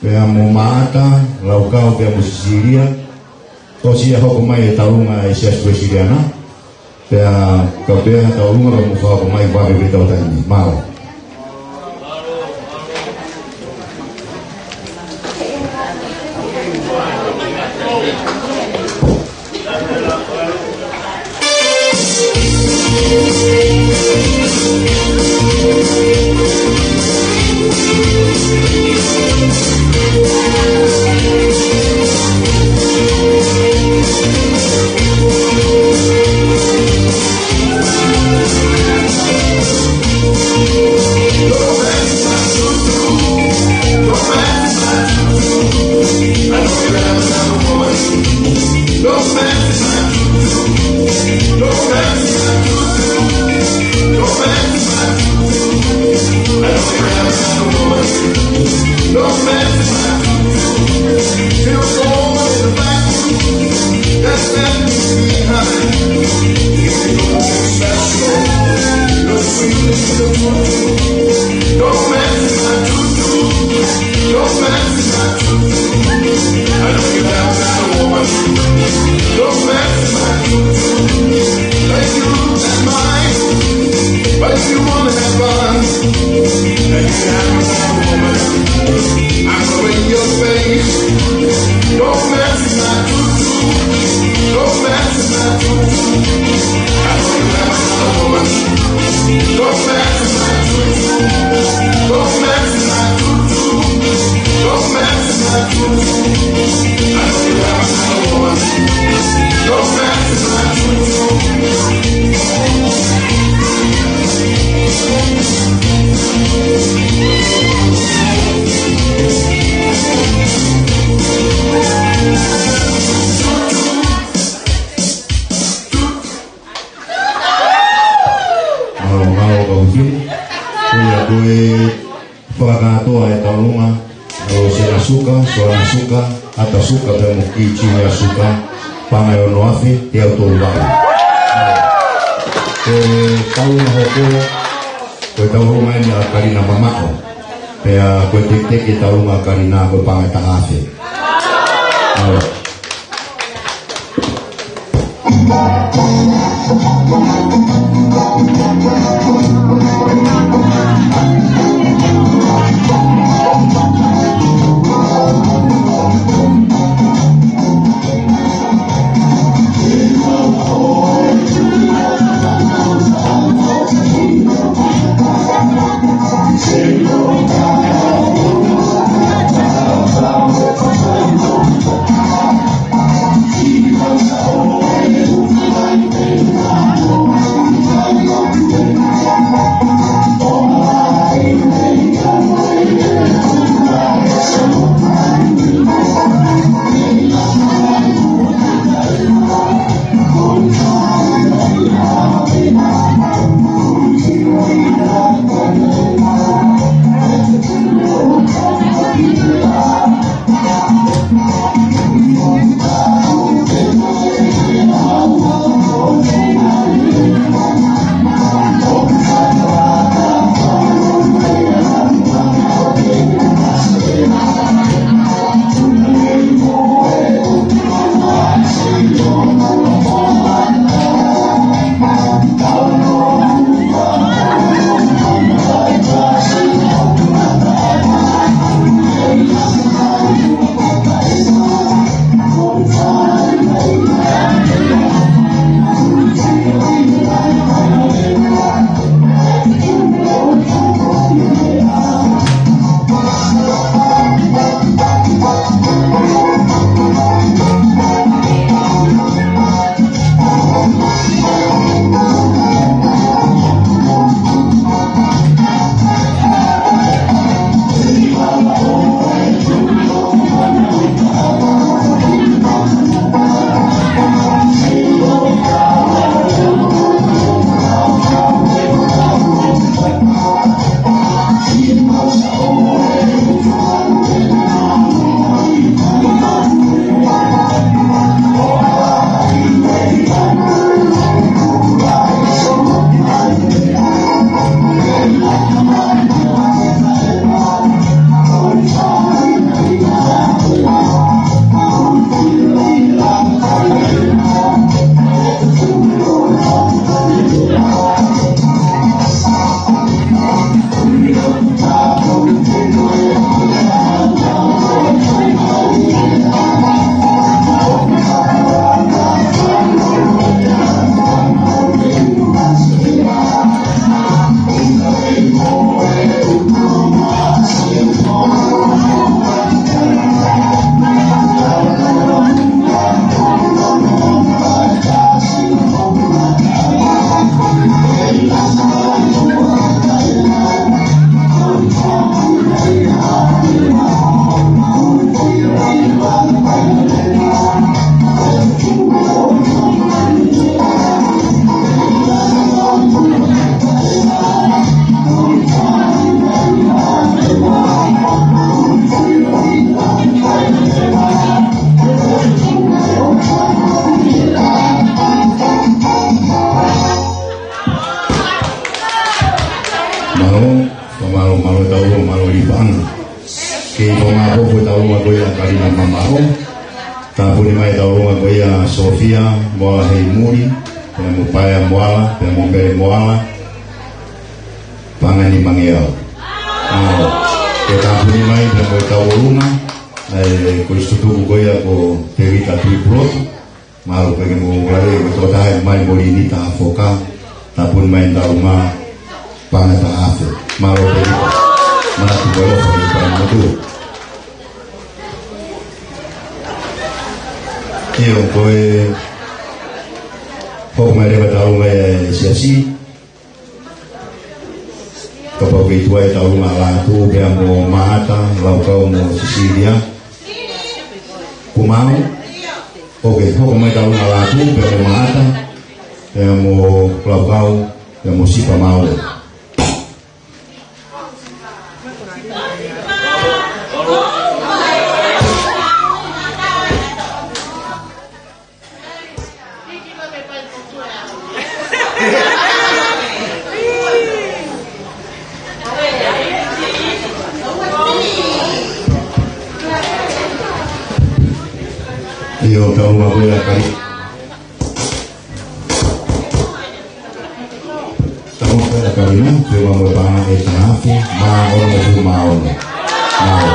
pea mo Maʻata, Laukau pea mo Sisilia, ʻosi ia hoko mai e taulunga ʻa e Siasi Uēsiliana, pea ka pea ha taulunga ka mou fakahoko mai vave pē ʻetau taimi. Mālō. Mālō, mālō kau fili. Ko ia ko e fakakātoa e taulunga, ʻa Losena Suka, Soana Suka, ʻAta Suka, pea mo Kiu Junior Suka, paʻanga ʻe ono afe, teau tolu valu. Ko e taulunga hoko, ko e taulunga ʻeni ʻa Kalina Mamaʻo. Pea ko e teketeke taulunga Kalina ko e paʻanga ʻe taha afe. Mālō. Lipaʻanga. Kei fakamālō atu ki he tauʻolunga ko ia ʻa Kalina Mamaʻo. Tāpuni mai tauʻolunga ko ia ʻa Sofia Moala Heimuli, pea mo Paea Moala, pea mo Mele Moala, Pangani Mangeau. ʻA, ke tāpuni mai pea mo e tauʻolunga, ʻa e kolisi tutuku ko ia ko Tevita Tuʻipulotu. Mālō pē ke mou lave, ko e tokotaha mai mo Linita Hafoka, tāpuni mai tauʻolunga paʻanga ʻe taha afe. Mālō pē Linita. Manatu ko e ʻofa ki he motuʻa. ʻIo, ko e hoko mai leva tauʻolunga ʻa e siasi. Kapau ʻoku kei tuai tauʻolunga ʻa Lātū pea mo Maʻata, Laukau mo Sisilia. Kuo maau? ʻOkei, hoko mai tauʻolunga ʻa Lātū pea mo Maʻata, pea mo Laukau, pea mo Sipa Maule. ʻIo, tauʻolunga ko ia ʻa Kali. Tauʻolunga ko ia ʻa Kalina, pea mo e paʻanga ʻe taha afe, mā ono mo e hongofulu mā ono. Mālō.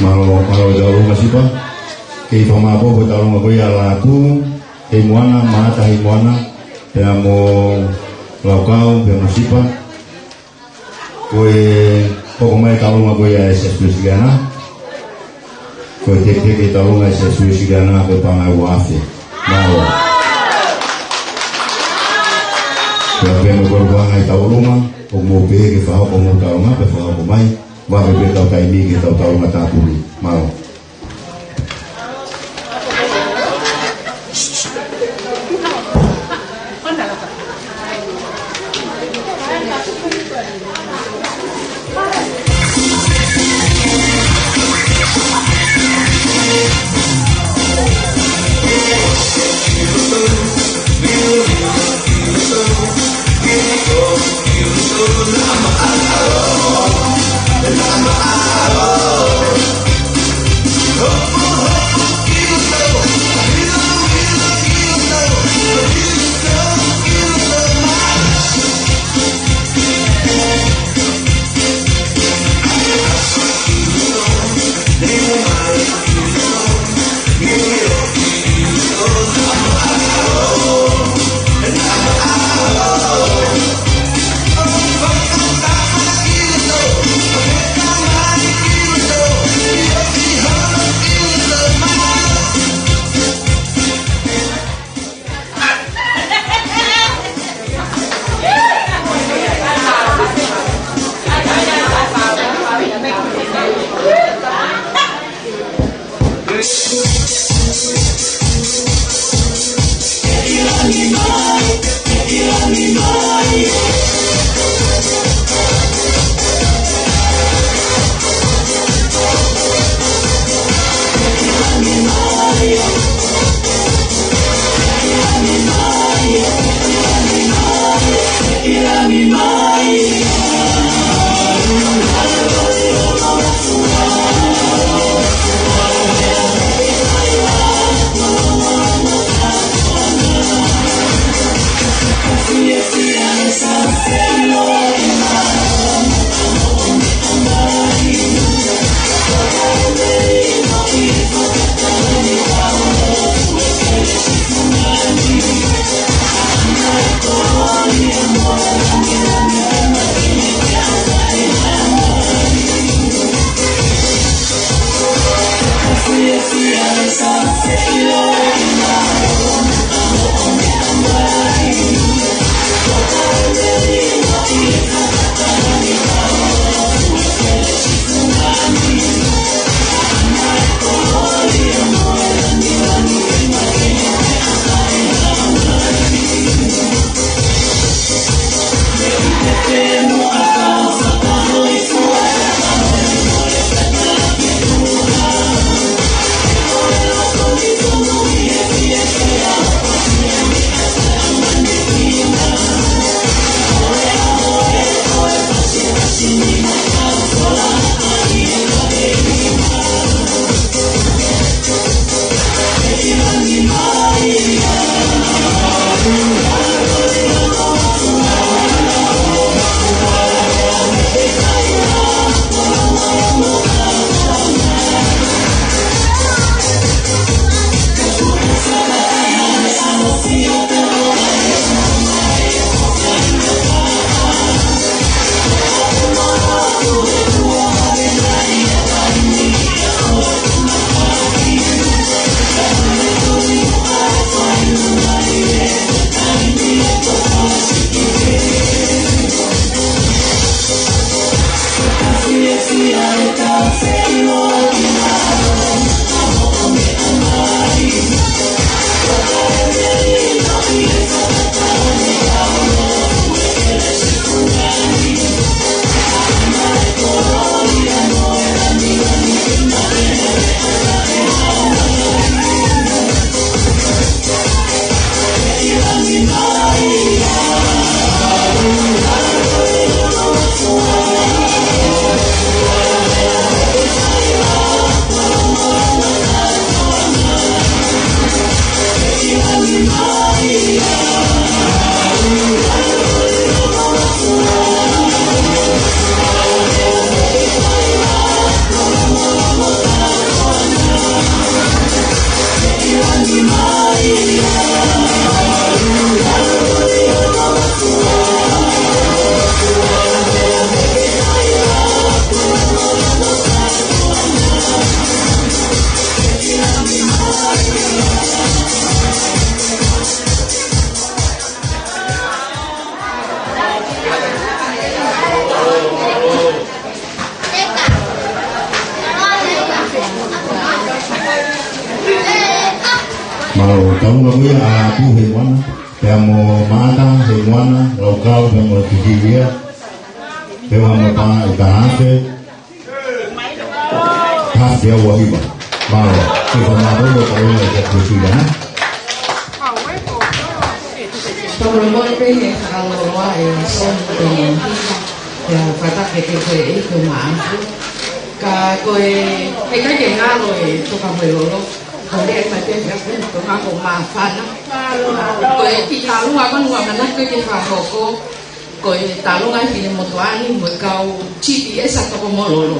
Mālō, mālō e tauʻolunga Sipa. Kei fakamālō atu ki he tauʻolunga ko ia ʻa Lātū Heimoana, Maʻata Heimoana, pea mo Laukau, pea mo Sipa. Ko e hoko mai e taulunga ko ia ʻa e Siasi Uēsiliana. Ko e teketeke e taulunga ʻa e Siasi Uēsiliana ko e paʻanga ʻe ua afe. Mālō. Pea pehē mo e koloa ʻa e taulunga, ʻoku mou pehē ke fakahoko homou taulunga, pea fakahoko mai, ʻoku ʻi ai pē ʻetau taimi ki heʻetau taulunga tāpuni. Mālō. Mālō, taulunga ko ia ʻa Lātū Heimoana, pea mo Maʻata Heimoana, Laukau, pea mo Tikilia, pea mo Paʻa ʻe taha afe, taha afe ua hiva. Mālō, ke fakamālō, taulunga ʻa e Kusi ia. Tau mole pē he fakaloloa ʻe Soni ko e hiva, pea fakatake ke ko e ʻeiki ko Maʻa. Ka ko e, heʻikai ke ngalo e toka mo e lolo. Ko e lea mai pē ia ko e toka ko Maʻa fana. Ko e kiʻi taulunga ko eni ʻoku ou manako ke fakahoko, ko e taulunga ʻa e finemotuʻa ni mo e kau G P S ʻa Tokomololo.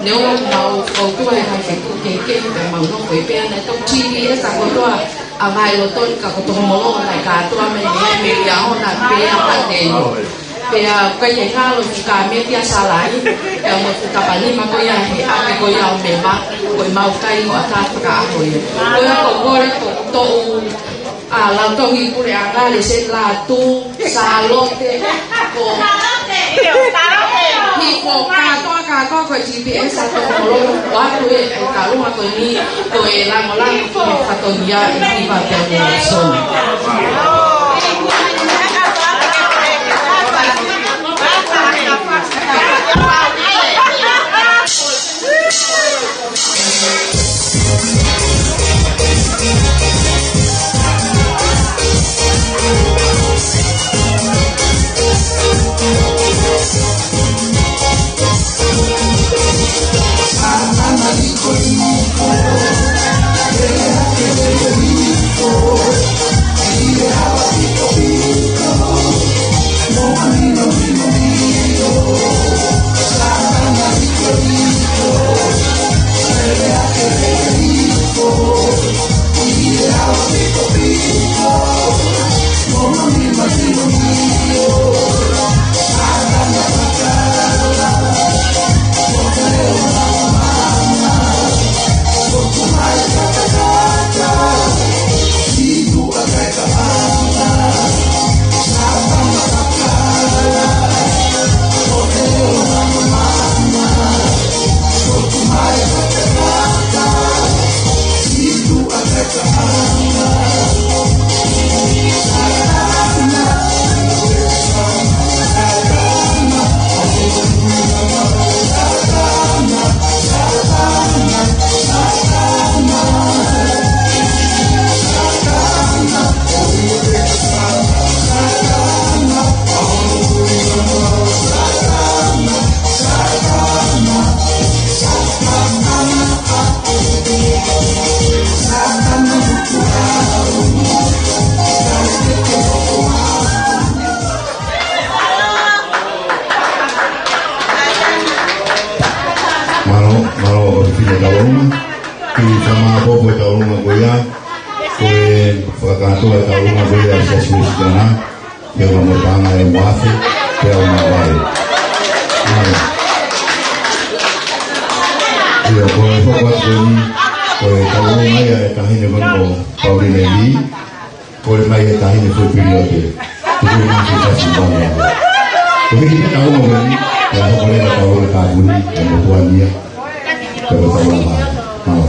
Neongo ʻemau foutua he kakai fetuʻu kehekehe pea mau nofo ʻi pea naʻe toki G P S ʻa kotoa ʻa Vaheloto ni ka ko Tokomololo naʻe kātoa mei he mei ʻaho na pea pateni. Pea ʻoku ʻikai ke ngalo e fuʻu kāmeti ʻa Salai, pea mo e fuʻu tapanima ko ia he ʻapi ko ia ʻo Mema, ko ʻemau kai hoʻatā fakaʻaho ia. Ko ia ʻoku ou kole ko e toʻu ʻa Lautohi Puleʻanga, Lāseni, Lātū, Sālote, ko Hifo, kātoa, kātoa ko e G P S ʻa Tokomololo, ʻoatu e, e taulunga ko eni, ko e langolango ki he fatongia ʻa e hiva pea mo Soni. Mālō, mālō ʻaupito e taulunga. Kiʻi fakamālō ko e taulunga ko ia, ko e fakakātoa e taulunga ko ia ʻa e Siasi Uēsiliana. Pea mo e paʻanga ʻe ua afe, pea ʻe ua afe. Mālō. ʻIo, ko e hoko atu ko eni, ko e taulunga ia ʻa e taʻahine ko eni ko Paulina Lee, kole mai ʻe he taʻahine Fuipiliote, Tukuʻimaki Fasi Vane. Ko e hiki pē taulunga ko eni, pea hoko leva e taulunga tāpuni, ʻe motuʻa ni ia. Pea ko e taulunga. Mālō.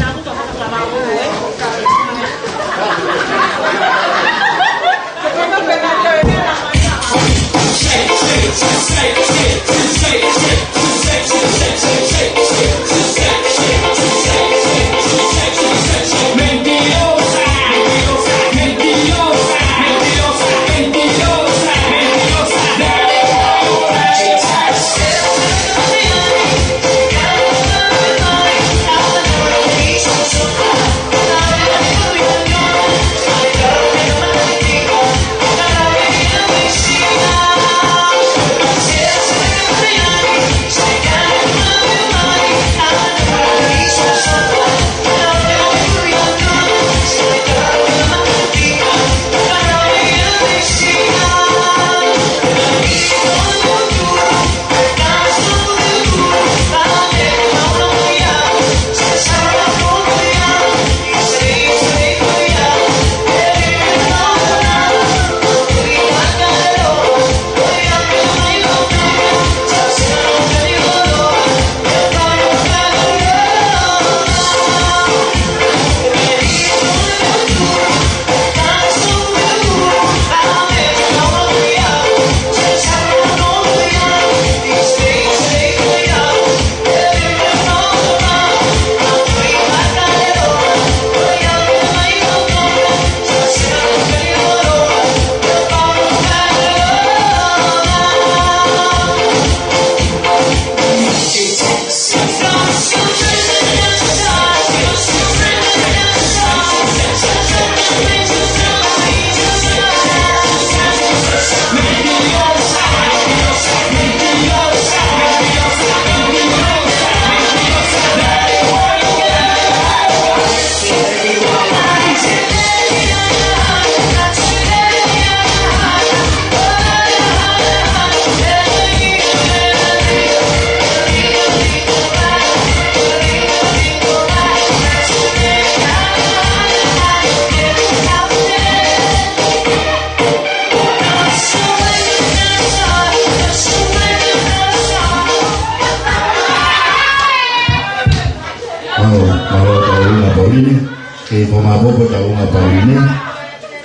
ʻE, ko e maʻu pē taʻu ʻe ua pau ʻeni.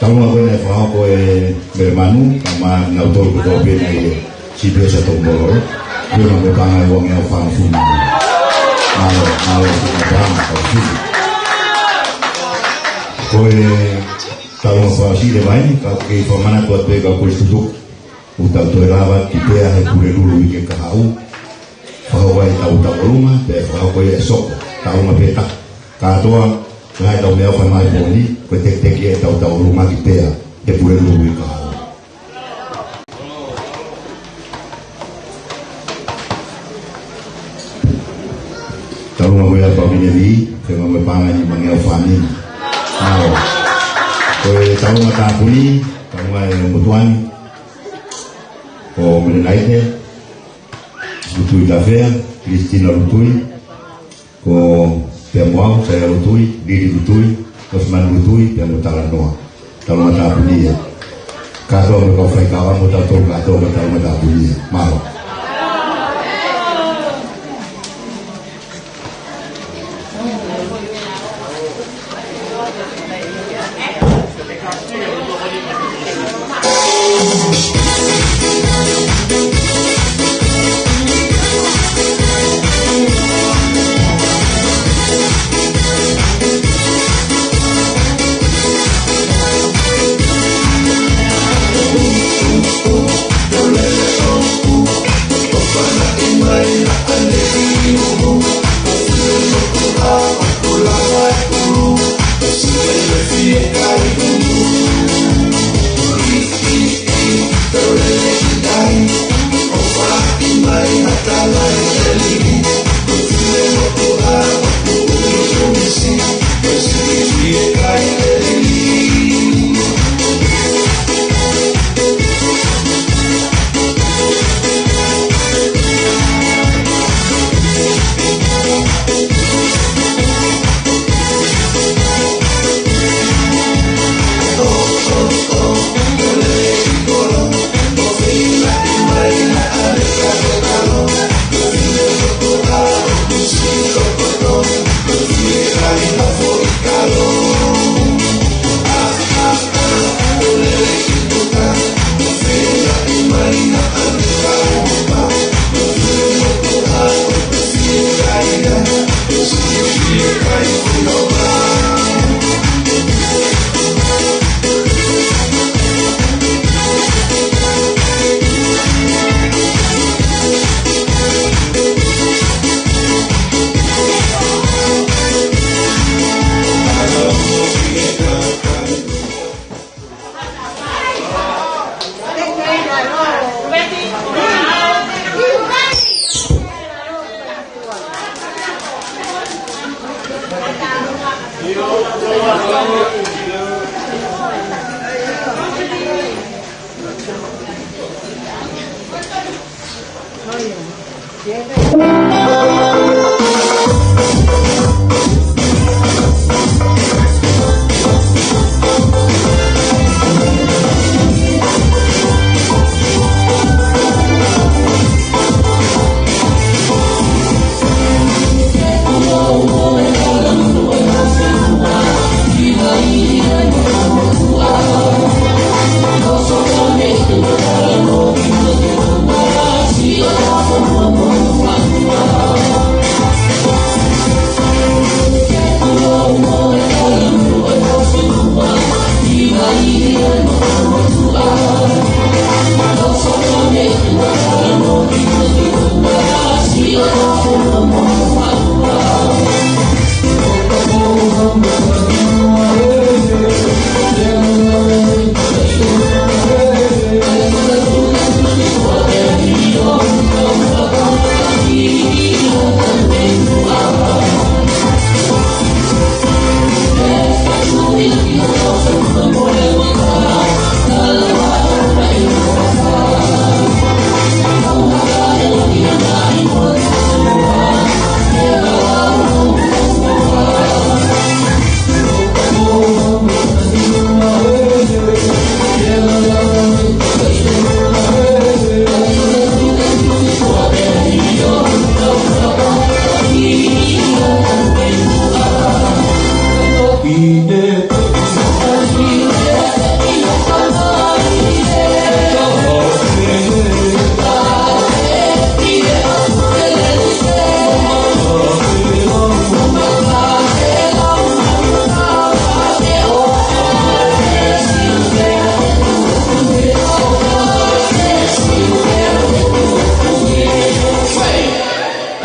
Taʻu ʻe ua ko ē naʻe fakahoko ʻe Melemanu, ka mo kinautolu kotoa pē naʻe sipi ʻo sa tau molo. Ko e maʻu pē paʻanga ʻe uangeau fāngofulu. Mālō, mālō, siʻi paʻanga, ka usi. Ko e taʻu ʻe ua pau ʻeni, ka ke fakamanatu atu pē ka ko e tutuku. ʻOku tau toe lava ki Pea he Pulelulu uike kahaʻu. Fakahoko ai ʻetau tauʻolunga, pea fakahoko ai e soko. Taʻu ʻe ua pē taha. Kātoa, ko e hā ʻetau meʻaʻofa mai he pō ni, ko e tekiteki ʻetau tauʻolunga ki Pea he Pulelulu uike kahaʻu. Taʻu ʻe ua ko ia pau ʻeni, fenga mo e paʻanga ʻe nimangeau fāmili. Mālō. Ko e taʻu ʻe ua tāpuni, taʻu ʻe ua e motuʻa ni. Ko Melenaite Lutui Tafea, Christina Lutui, ko Pea mo au, Saia Lutui, Lili Lutui, Osman Lutui, pea mo Talanoa. Taʻu ʻe ua tāpuni ia. Kātoa mo e kau faikava mo tautolu kātoa mo e taʻu ʻe ua tāpuni ia. Mālō.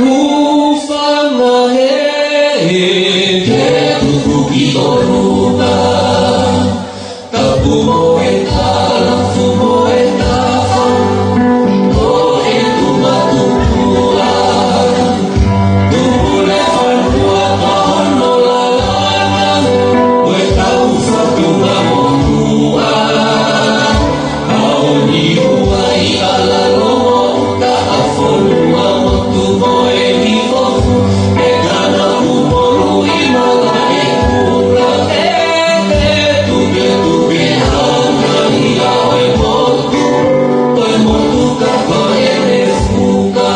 Hūfanga hē, ke tuku ki ʻolunga. Tapu mo e tala, fumo e tafa, ʻo e tuʻa tupuʻa. Tupu le fanua ka hono lalana, ʻo e tau fatunga motuʻa. ʻAoni ua i ala lomo, ka a fonua motu mo e nifofu, e kana kumolu i mala e kula, e, e, tupe, tupe, hanga i a e motu, ko e motu ka ko e ne fuka.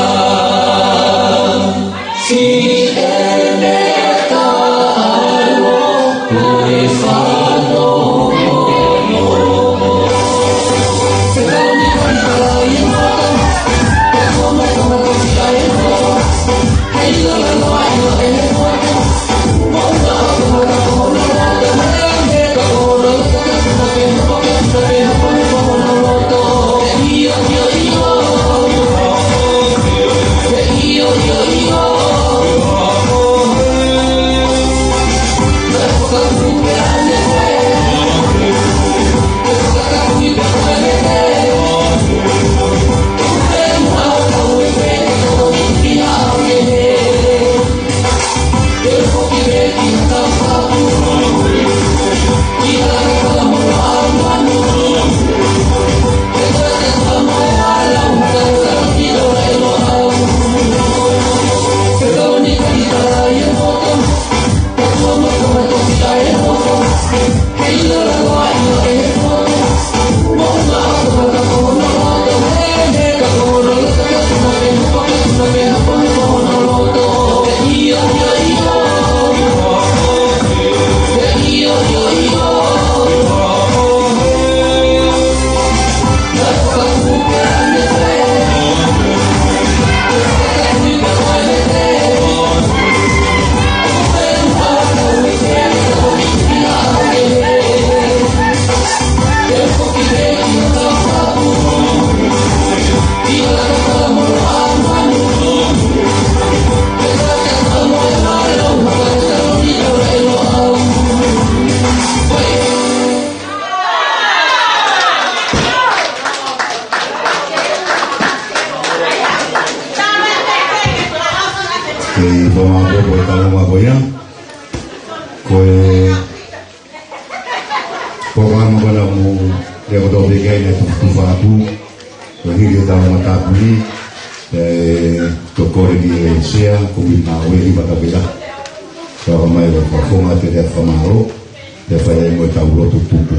Ko e fakamālō ko e tau ma ko ia. Ko e polokalama ko ena mou lea kotoa pē ki ai naʻe tuku tufa atu. Ko e hili ʻetau matāpuni, ʻe, toki kole ki he sea, ko Mita Ueli Matapela. Ka ʻomai ʻo fakafofonga atu e lea fakamālō, pea fai ai mo ʻetau lotu tupu.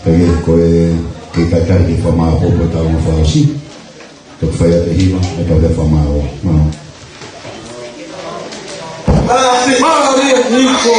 Pea ko e, ke talitali ke fakamālō ʻetau fakaʻosi. Toki fai atu e hiva, ʻetau lea fakamālō. Mālō. Mālō, mālō, Niko.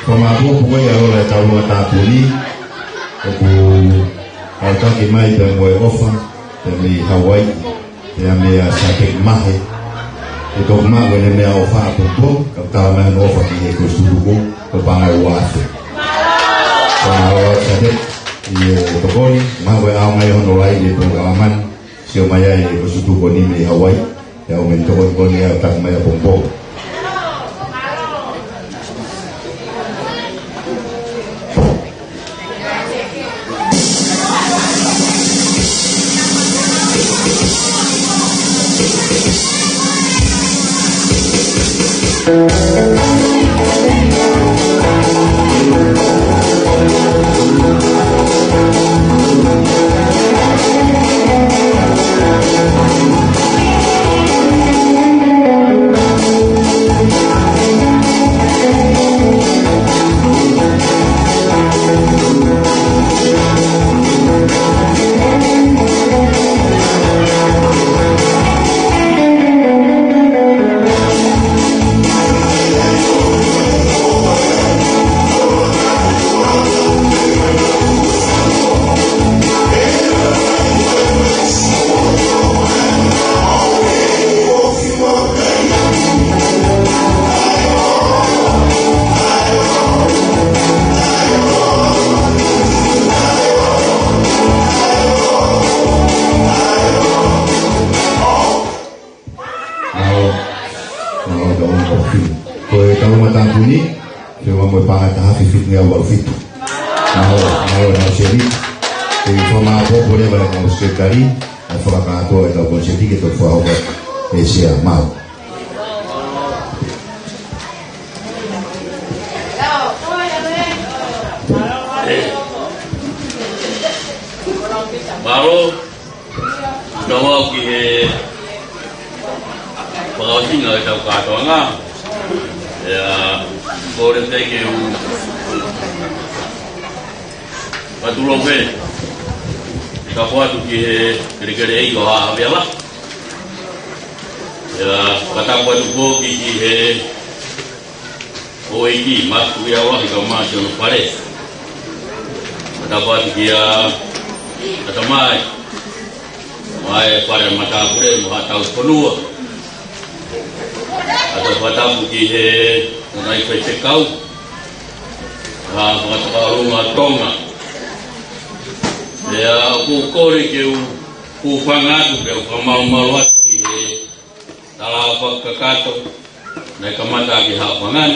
Ko e māpupuʻu ia ʻo e taulunga tāpuni, ʻoku aʻutaki mai pea mo e ʻofa, pea mei Hauaiʻi, pea meia Sadek Mahe. ʻE toki maʻu ʻene meʻaʻofa ʻapongipongi, kae tala mai hono ʻofa ki he kolisi tutuku, ko e paʻanga ʻe ua afe. Ko e mālō Sadek, ʻi he tokoni, mahalo ko e ʻaonga ia hono laine polokalama ni, sio mai ai e kolisi tutuku ko eni mei Hauaiʻi, ʻe ʻomai e tokoni ko eni ʻo aʻutaki mai ʻapongipongi. Mālō, mālō, ka ʻoku ou fiu. Ko e taulunga tāpuni, feʻunga mo e paʻanga ʻe taha afe fitungeau valu fitu. Mālō, mālō, mālō Seli. ʻE fakamālō pē leva ʻe he kau sekelitali, ʻa e fakakātoa ʻetau konisēti ke toki fakahoko ʻe he sea. Mālō. Mālō. Tau aʻu ki he fakaʻosinga ʻetau kātoanga. ʻIo, kole pē ke u fakatulou pē. Tapu atu ki he kelekele ʻeiki ʻo Haʻa Havea Lahi. ʻIo, fakatapu atu foki ki he houʻeiki, Mātuʻa Lahi kae ʻumaʻā siʻono fale. Fakatapu atu kia ʻAtamai, mo e fale matāpule, mo haʻa tauhi fonua. Kae fakatapu ki he ngaahi faifekau, ʻa e Fakatokāteline ʻa Tonga. ʻIo, ʻoku ou kole ke u hūfanga atu, ke u fakamalumalu atu ki he tala fakakakato naʻe kamata ʻaki ʻe Haʻapangan.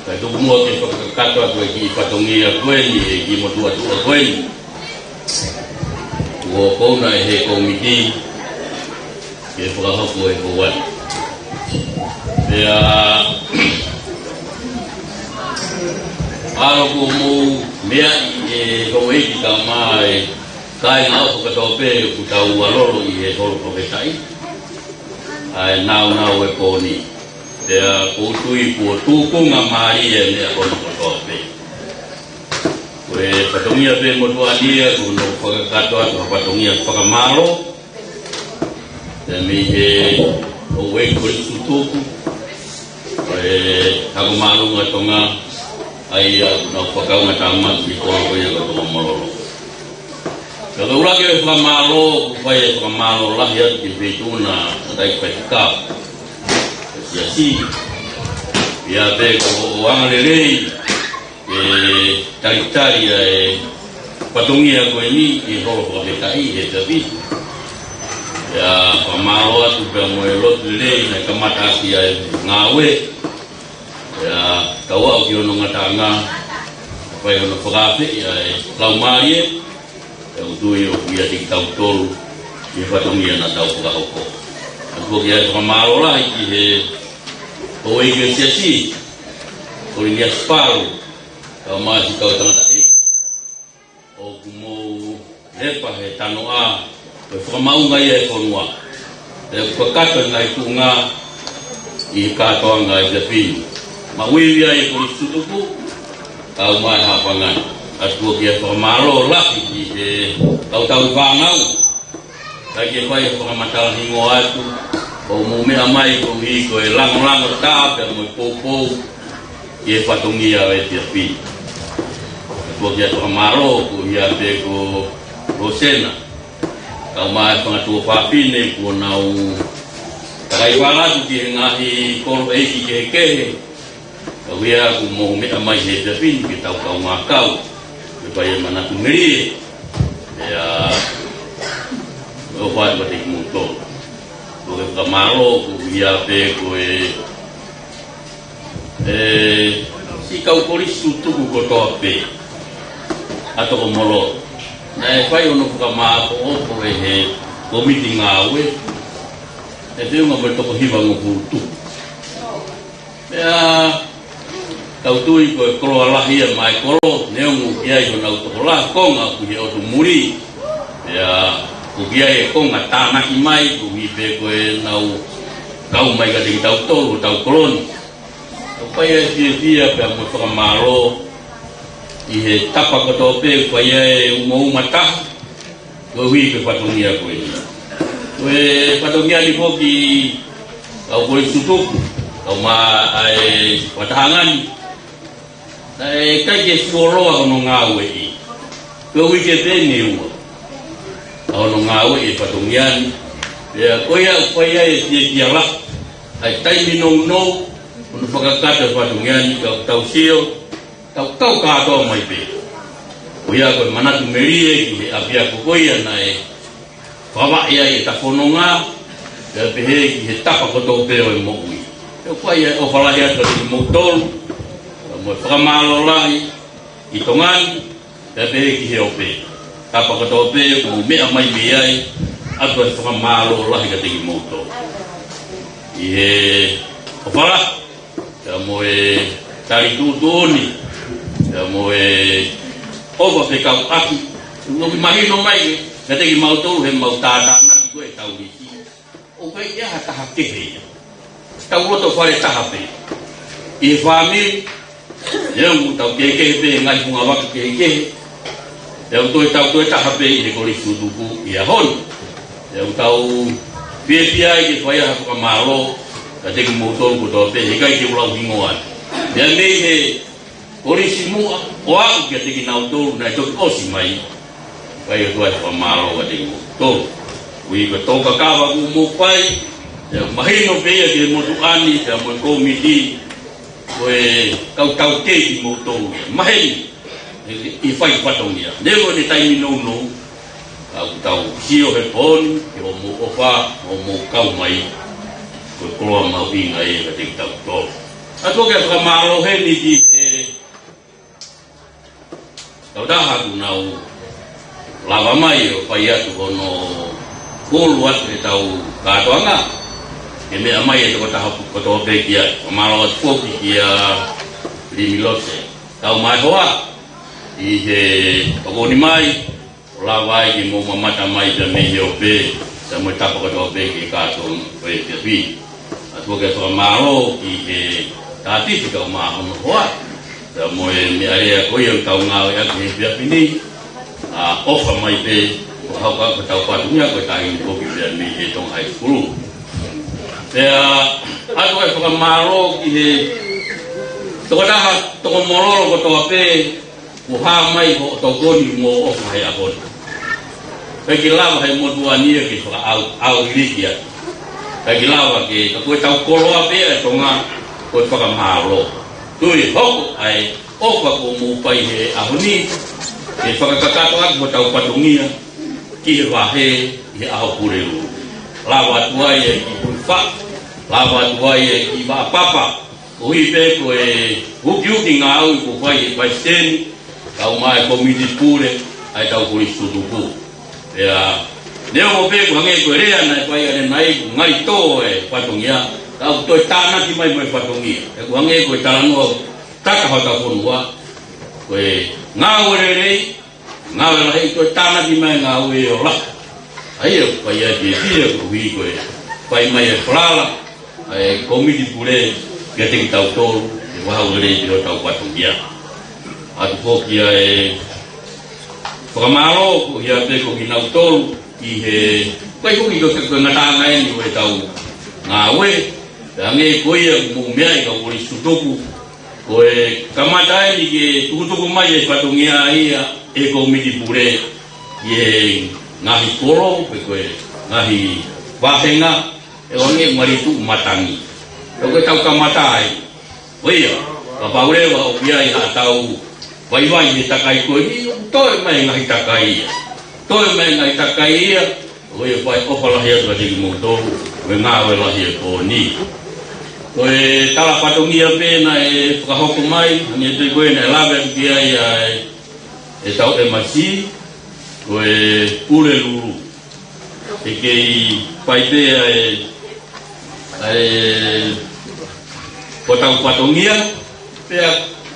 Kae tuku muʻa ke fakakakato atu e kiʻi fatongia ko eni, e kiʻi motuʻa tuʻa ko eni. Kuo kona ʻe he kōmiti ke fakahoko e houʻeiki. Pea, ʻa ia ʻoku mou meaʻi e houʻeiki kae ʻumaʻā e kāinga ʻofa kotoa pē ʻoku tau ʻalolo ʻi he holo fakafetaʻi ʻa e nāunau e pō ni. Pea ʻoku ou tui kuo tukunga mālie e meʻa ko eni kotoa pē. Ko e fatongia pē motuʻa ni ia, ʻoku ou fakakakato atu ha fatongia fakamālō. Pea mei he houʻeiki kolisi tutuku, ko e Ako Māʻolunga Tonga, ʻa ia ʻoku nau fakaʻaongaʻi ʻa e mātuʻa ko ia ko Tonga Mālōlō. Ka ʻoku ou lava ke fakamālō, ʻoku fai e fakamālō lahi atu ki he Feituʻu na, na tai kai ka. Ko e Siasi. ʻIo pea ko hoʻo angalelei ke talitali ʻa e fatongia ko eni ʻi he holo fakafetaʻi he taimi. ʻIo, fakamālō atu pea mo e lotu lelei naʻe kamata ʻaki ʻa e ngāue. ʻIo, tau aʻu ki hono ngataʻanga, fai hono fakaafeʻi ʻa e laumālie, ʻoku ou tui ʻoku ʻiate kitautolu ʻi he fatongia naʻa tau fakahoko. ʻOatu foki ʻa e fakamālō lahi ki he houʻeiki Siasi, Koliniasi Palu, kae ʻumaʻā siʻi kau tangataʻeiki ʻoku mou lepa he tanoʻa, ko e fakamaʻunga ia e fonua. Pea ʻoku kakato e ngaahi tuʻunga ʻi he kātoanga e taimi ni. Maʻu ivi ai e kolisi tutuku, kae ʻumaʻā e Haʻapangan. ʻOatu foki e fakamālō lahi ki he kau tauhi fānau. Kae ke fai e fakamatala hingoa atu, ʻoku mou meʻa mai koeʻuhi ko e langolango tā pea mo e poupou. ki he fatongia ʻo e efiafi ni. Kae ʻoatu ʻa e fakamālō koeʻuhi pē ko Losena, kae ʻumaʻā e fanga tuofāfine kuo nau takai fala atu ki he ngaahi kolo ʻeiki kehekehe, koeʻuhi kuo mou meʻa mai he efiafi ni ke tau kaungā kau, ke fai e manatu melie, pea mo e ʻofa atu kiate kimoutolu. Ko e fakamālō koeʻuhi pē ko e, e, siʻi kau kolisi tutuku kotoa pē ʻa Tokomololo. Naʻe fai hono fakamāʻopoʻopo ʻe he kōmiti ngāue, ʻe feʻunga mo e toko hivangofulu tupu. Pea tau tui ko e koloa lahi ia maʻa e kolo, neongo ʻoku ʻi ai honau tokolahi konga ʻoku ʻi he ʻotu muli. Pea ʻoku ʻi ai e konga tānaki mai, koeʻuhi pē ko ʻenau kau mai kiate kitautolu hotau kolo ni. ʻOku fai ai e fiefia pea mo e fakamālō ʻi he tapa kotoa pē, ʻoku fai ai e umauma taha, koeʻuhi ko e fatongia ko eni. Ko e fatongia ni foki, kau kolisi tutuku, kae ʻumaʻā e fakatahaʻanga ni, naʻe ʻikai ke fuoloa hono ngāueʻi. Ko e uike pē ʻe ua ʻa hono ngāueʻi e fatongia ni. Pea ko ia ʻoku fai ai e fiefia lahi, ʻa e taimi nounou, hono fakakakato e fatongia ni, ka ʻoku tau sio, tau kau kātoa mai pē. Ko ia ko e manatu melie ki he ʻapiako ko ia naʻe fakavaʻe ai ʻeta fononga, pea pehē ki he tapa kotoa pē ʻo e moʻui. ʻOku fai ai e ʻofa lahi atu kiate kimoutolu, pea mo e fakamālō lahi ki Tonga ni, pea pehē ki he ope. Tapa kotoa pē ʻoku mou meʻa mai mei ai, ʻoatu e fakamālō lahi kiate kimoutolu. ʻI he ʻofa lahi, pea mo e tali tuʻutuʻuni, pea mo e ʻofa fekauʻaki, ʻoku mahino mai kiate kimautolu heʻemau tātānaki ko ē ʻetau lisi, ʻoku ʻikai ha taha kehe ia. Tau loto fale taha pē ʻi he fāmili, ʻio, ʻoku tau kehekehe pē he ngaahi fungavaka kehekehe, pea ʻoku tau toe taha pē ʻi he kolisi tutuku ʻi he ʻaho ni. Pea ʻoku tau fiefia ai ke fai ha fakamālō kiate kimoutolu kotoa pē, heʻikai ke u lau hingoa atu. Pea mei he kolisi muʻa ʻo aʻu kiate kinautolu naʻe toki ʻosi mai, fai atu ai e fakamālō kiate kimoutolu. Koeʻuhi ko e tō kakava kuo mou fai, pea mahino pē ia ki he motuʻa ni, pea mo e kōmiti, ko e kau taukei kimoutolu ia. Maheni, ʻi he fai fatongia. Neongo ʻene taimi nounou, ka ʻoku tau sio he pō ni ki hoʻomou ʻofa, hoʻomou kau mai, ko e koloa mahuʻinga ia kiate kitautolu. ʻOatu ʻa e fakamālō heni ki he kautaha kuo nau lava mai ʻo fai atu hono hulu atu ʻetau kātoanga, ke meʻa mai e tokotaha kotoa pē ki ai. Fakamālō atu foki kia Limi Lose, kae ʻumaʻā e hoa, ʻi he tokoni mai, ʻo lava ai ke mou mamata mai pea mei he ope, pea mo e tapa kotoa pē ki he kātoanga ʻo e efiafi ni. ʻOatu ʻa e fakamālō ki he tatifi kae ʻumaʻā hono hoa, pea mo e meʻalea ko ia ʻoku tau ngāueʻaki he efiafi ni, ʻa e ʻofa mai pē, ʻo hoko atu hotau fatongia ko e taʻahine foki pea mei he Tonga High School. Pea ʻoatu ʻa e fakamālō ki he tokotaha Tokomololo kotoa pē, kuo hā mai hoʻo tokoni mo e ʻofa he ʻaho ni. ʻIkai ke lava ʻe he motuʻa ni ia ke fakaʻau, ʻau liliki atu. ʻIkai ke lava ke, ka ko ʻetau koloa pē ʻa e Tonga, ko e fakamālō. Tui hoko ʻa e ʻofa kuo mou fai he ʻaho ni, ke fakakakato atu hotau fatongia ki he vahe ʻi he ʻaho Pulelulu. Lava atu ai e kiʻi pulifaʻu, lava atu ai e kiʻi vaʻa papa, koeʻuhi pē ko e ukiuki ngāue kuo fai ʻe he palesiteni, kae ʻumaʻā e kōmiti pule ʻa ʻetau kolisi tutuku. Pea neongo pē ʻoku hangē ko e lea naʻe fai ʻanenai, ʻoku ngali tō e fatongia, ka ʻoku toe tānaki mai mo e fatongia. He ʻoku hangē ko e talanoa ʻoku taka hotau fonua, ko e ngāue lelei, ngāue lahi, toe tānaki mai e ngāue ʻo lahi. ʻA ia ʻoku fai ai e fiefia koeʻuhi ko e fai mai e falala ʻa e kōmiti pule kiate kitautolu, ke vaheʻi lelei pē hotau fatongia. ʻOatu foki ʻa e fakamālō koeʻuhi pē ko kinautolu ʻi he, ʻikai foki ko e, ko e ngataʻanga eni ʻo ʻetau ngāue, pea hangē ko ia ʻoku mou meaʻi kau kolisi tutuku, Ko e kamata eni ke tukutuku mai e fatongia ia ʻe he kōmiti pule ʻi he ngaahi kolo, pe ko e ngaahi vāhenga, ʻe ʻoange mali tuʻu matangi. Ko e tau kamata ai. Ko ia, kapau leva ʻoku ʻi ai haʻatau vaivai he takai ko eni, toe mai ngaahi takai ia. Toe mai ngaahi takai ia, ko ia fai ʻofa lahi atu kiate kimoutolu, mo e ngāue lahi e pō ni. Ko e tala fatongia pē naʻe fakahoko mai, ʻa e tui ko ē naʻe lave atu ki ai ʻa e, ʻetau M C, ko e Pulelulu. ʻE kei fai pē ʻa e, ʻa e, ko ʻetau fatongia, pea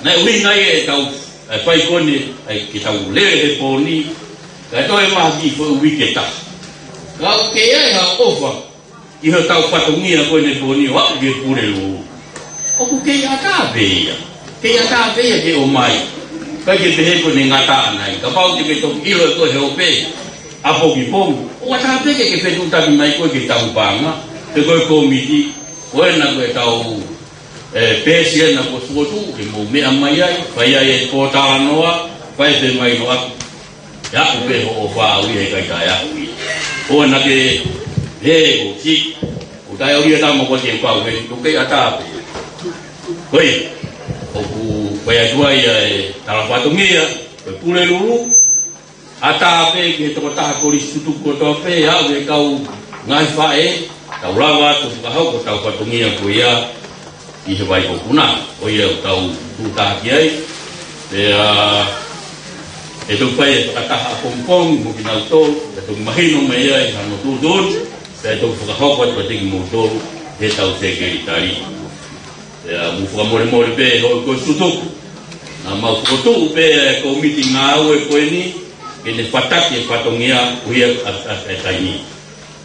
naʻe ʻuhinga ia ʻetau, ʻa e fai ko eni, ʻa e ke tau lele he pō ni, kae toe mahaki foʻi uike ʻe taha. Ka ʻoku kei ʻi ai ha ʻofa, ʻi hotau fatongia ko eni he pō ni ʻo aʻu ki he Pulelulu. ʻOku kei ʻatā pē ia. Kei ʻatā pē ia ke ʻomai. ʻIkai ke pehē ko ʻene ngata ʻanai. Kapau te ke toki ʻilo ʻe koe he ope ʻapongipongi, ʻoku ʻatā pē ke ke fetuʻutaki mai koe ki he tau paʻanga, pe ko e kōmiti, ko ena ko ʻetau, ē, peesi ena kuo fokotuʻu ke mou meʻa mai ai, fai ai e pōtalanoa, fai pē mai noa. Ia ʻoku pehē hoʻo ʻofa ʻoku ʻikai taʻeʻaonga. ʻOua naʻa ke, he, ʻoku si, ʻoku taʻeʻaonga tama ko ē ke pau, he, ʻoku kei ʻatā pē. Ko ia, ʻoku fai atu ai ʻa e tala fatongia, ko e Pulelulu, ʻatā pē ki he tokotaha kolisi tutuku kotoa pē, ʻa e kau ngaahi faʻē, tau lava atu fakahoko hotau fatongia ko ia, ʻi he vai ko kuna, ko ia ʻoku tau tuʻu taha ki ai. Pea, ʻe toki fai e fakataha ʻapongipongi mo kinautolu, ʻe toki mahino mai ai hano tuʻutuʻuni, pea ʻe toki fakahoko atu kiate kimoutolu, he tau sekelitali. Pea mou fakamolemole pē, houʻeiki kolisi tutuku. Naʻa mau fokotuʻu pē e kōmiti ngāue ko eni, ke ne fataki e fatongia, ko ia ʻa, ʻa, ʻa e taimi.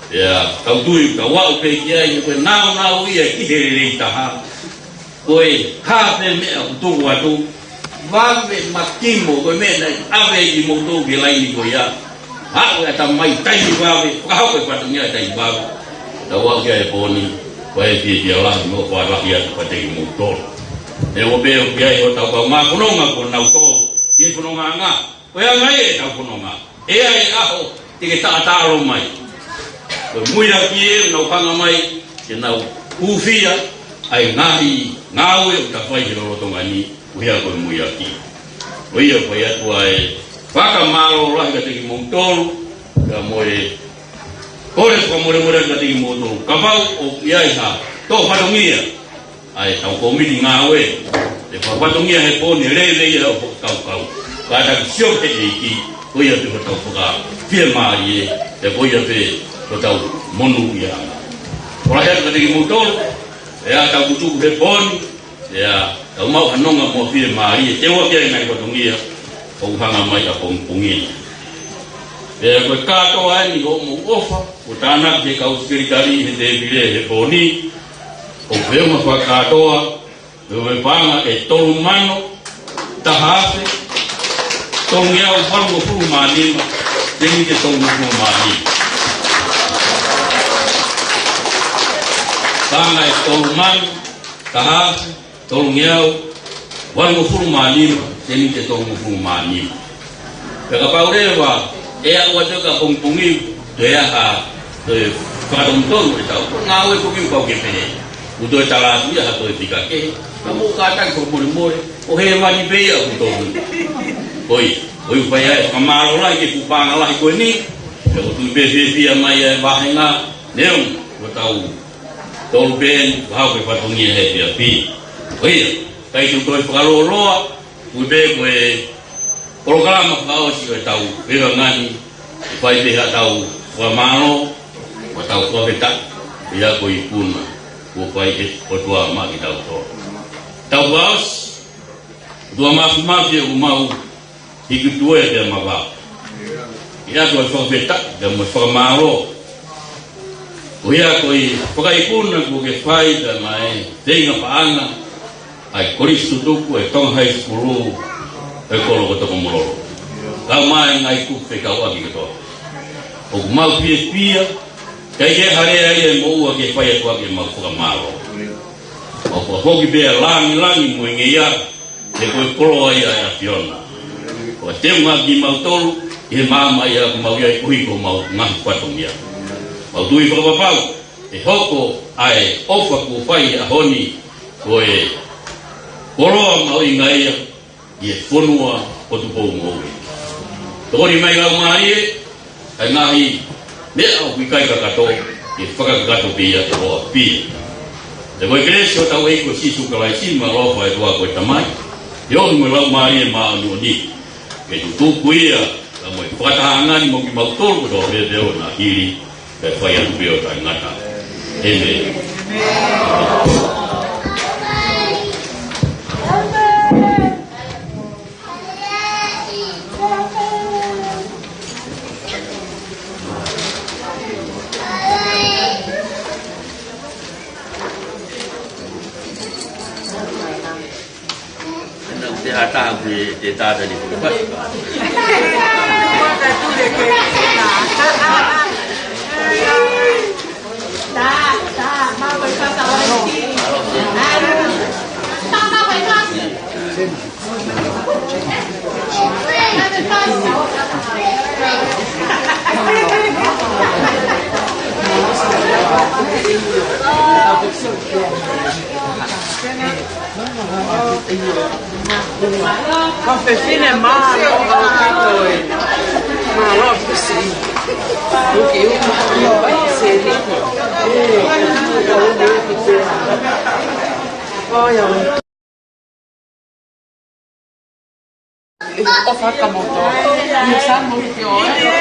Pea tau tui, tau aʻu pē ki ai, ko e nāunau ia ki he lelei taha. Ko e hā pē meʻa ʻoku tuku atu, vave makimo, ko e meʻa naʻe ʻave kimoutolu ki he laini ko ia. Haʻu e ʻatamai taimi vave, fakahoko e fatongia taimi vave. Tau aʻu ki ai he pō ni, ko e fiefia lahi mo e ʻofa lahi atu kiate kimoutolu. He ʻoku pehē ʻoku ʻi ai hotau kau māfononga ko nautolu. ʻI he fonongaʻanga, ko e anga ia ʻetau fononga. ʻE ʻi ai e ʻaho, te ke taʻataʻalo mai. Ko e muiaki ē, nau hanga mai, ke nau hūfia, ʻa e ngaahi ngāue ʻoku ta fai he lolotonga ni, ko ia ko e muiaki. Ko ia, ko ia ʻoku ʻi ai e fakamālō lahi kiate kimoutolu, pea mo e kole fakamolemole kiate kimoutolu. Kapau ʻoku ʻi ai ha tō fatongia, ʻa ʻetau kōmiti ngāue, ʻe fakafatongia he pō ni lele ia ʻo fakakaukau. Kātaki sio ki he ʻEiki, ko ia pē hotau fakafiemālie, ʻe ko ia pē hotau monūʻia. ʻOfa lahi atu kiate kimoutolu, ʻe ʻa tau kutuku he pō ni, ʻe ʻa tau maʻu ha nonga mo fiemālie, te ua pē ngaahi fatongia, ʻoku hanga mai ʻapongipongi ni. Pea ko e kātoa eni hoʻomou ʻofa, ʻoku tānaki he kau sekelitali he tēpile he pō ni, ʻoku feʻunga fakakātoa, mo e paʻanga ʻe tolu mano, taha afe, tolungeau valungofulu mā nima, seniti ʻe tolungofulu mā nima. Paʻanga ʻe tolu mano, taha afe, tolungeau valungofulu mā nima, seniti ʻe tolungofulu mā nima. Pea kapau leva ʻe aʻu atu ki ʻapongipongi, toe ʻi ai ha toe fakatonutonu ʻetau ngāue, ko e kiu kau ke pehē. Kuo toe tala atu ia ha toe fika kehe. Ka mou kātaki fakamolemole, ʻo hēvani pē ia ʻoku tonu. Ko ia, ko ia ʻoku fai ai e fakamālō lahi ki he fuʻu paʻanga lahi ko eni. Pea ʻoku tui pē fiefia mai ʻa e vāhenga, neongo ko hotau tolu pē eni, ʻoku haʻu ke fatongia he efiafi. Ko ia, ʻikai ke u toe fakalōloa, ʻoku pehē ko e polokalama fakaʻosi ʻo ʻetau feʻunga ni, ʻe fai pē haʻatau fakamālō, mo ʻetau fakafetaʻi, ʻi he ʻaho ko ia kuo fai ʻe he ʻOtua maʻa kitautolu. Tau fakaʻosi, ʻOtua Māfimafi, ʻoku mau hiki tuʻu ē pea mavahe. ʻI he ʻaho ko e fakafetaʻi, pea mo e fakamālō. Ko ia ko e fakaikuna kuo ke fai pea mo e feinga paʻanga, ʻa e kolisi tutuku ʻa e Tonga High School, ʻa e kolo ko Tokomololo. Kae ʻumaʻā e ngaahi kupu fekauʻaki kotoa. ʻOku mau fiefia, ʻikai ke ʻi ai ha lea ia ʻe moʻua ke fai atu ʻaki ʻemau fakamālō. Mau fakafoki pē ʻa e langilangi mo e ngeia, he ko e koloa ia ʻa e ʻAfiona. Ko e teunga kimautolu ʻi he maama ia ʻoku mau ʻi ai, koeʻuhi ko homau ngaahi fatongia. Mau tui fakapapau ʻe hoko ʻa e ʻofa kuo fai he ʻaho ni ko e koloa mahuʻinga ia ʻi he fonua ʻo Tupou mo Houʻeiki. Tokoni mai Laumālie, ʻa e ngaahi meʻa ʻoku ʻikai kakato, ke fakakakato pē ia ʻi he ʻaho ni. Pea ko e kelesi ʻa hotau ʻEiki ko Sīsū Kalaisi, mo e ʻaloʻofa ʻa e ʻOtua ko e Tamai, feohi mo e Laumālie Māʻoniʻoni, ke tutuku ia, pea mo e fakatahaʻanga ni mo kimautolu kotoa pē ʻo na hili, pea fai atu pē ʻo taʻengata. ʻĒmeni. Ena te ata te te tata ni. Ko e fefine mālō ʻaupito ē. Mālō ʻaupito. Uki, uki, uki, se ni. ʻOi, ʻoi. ʻOfa ka moto. Ia sa mo ke ʻoe.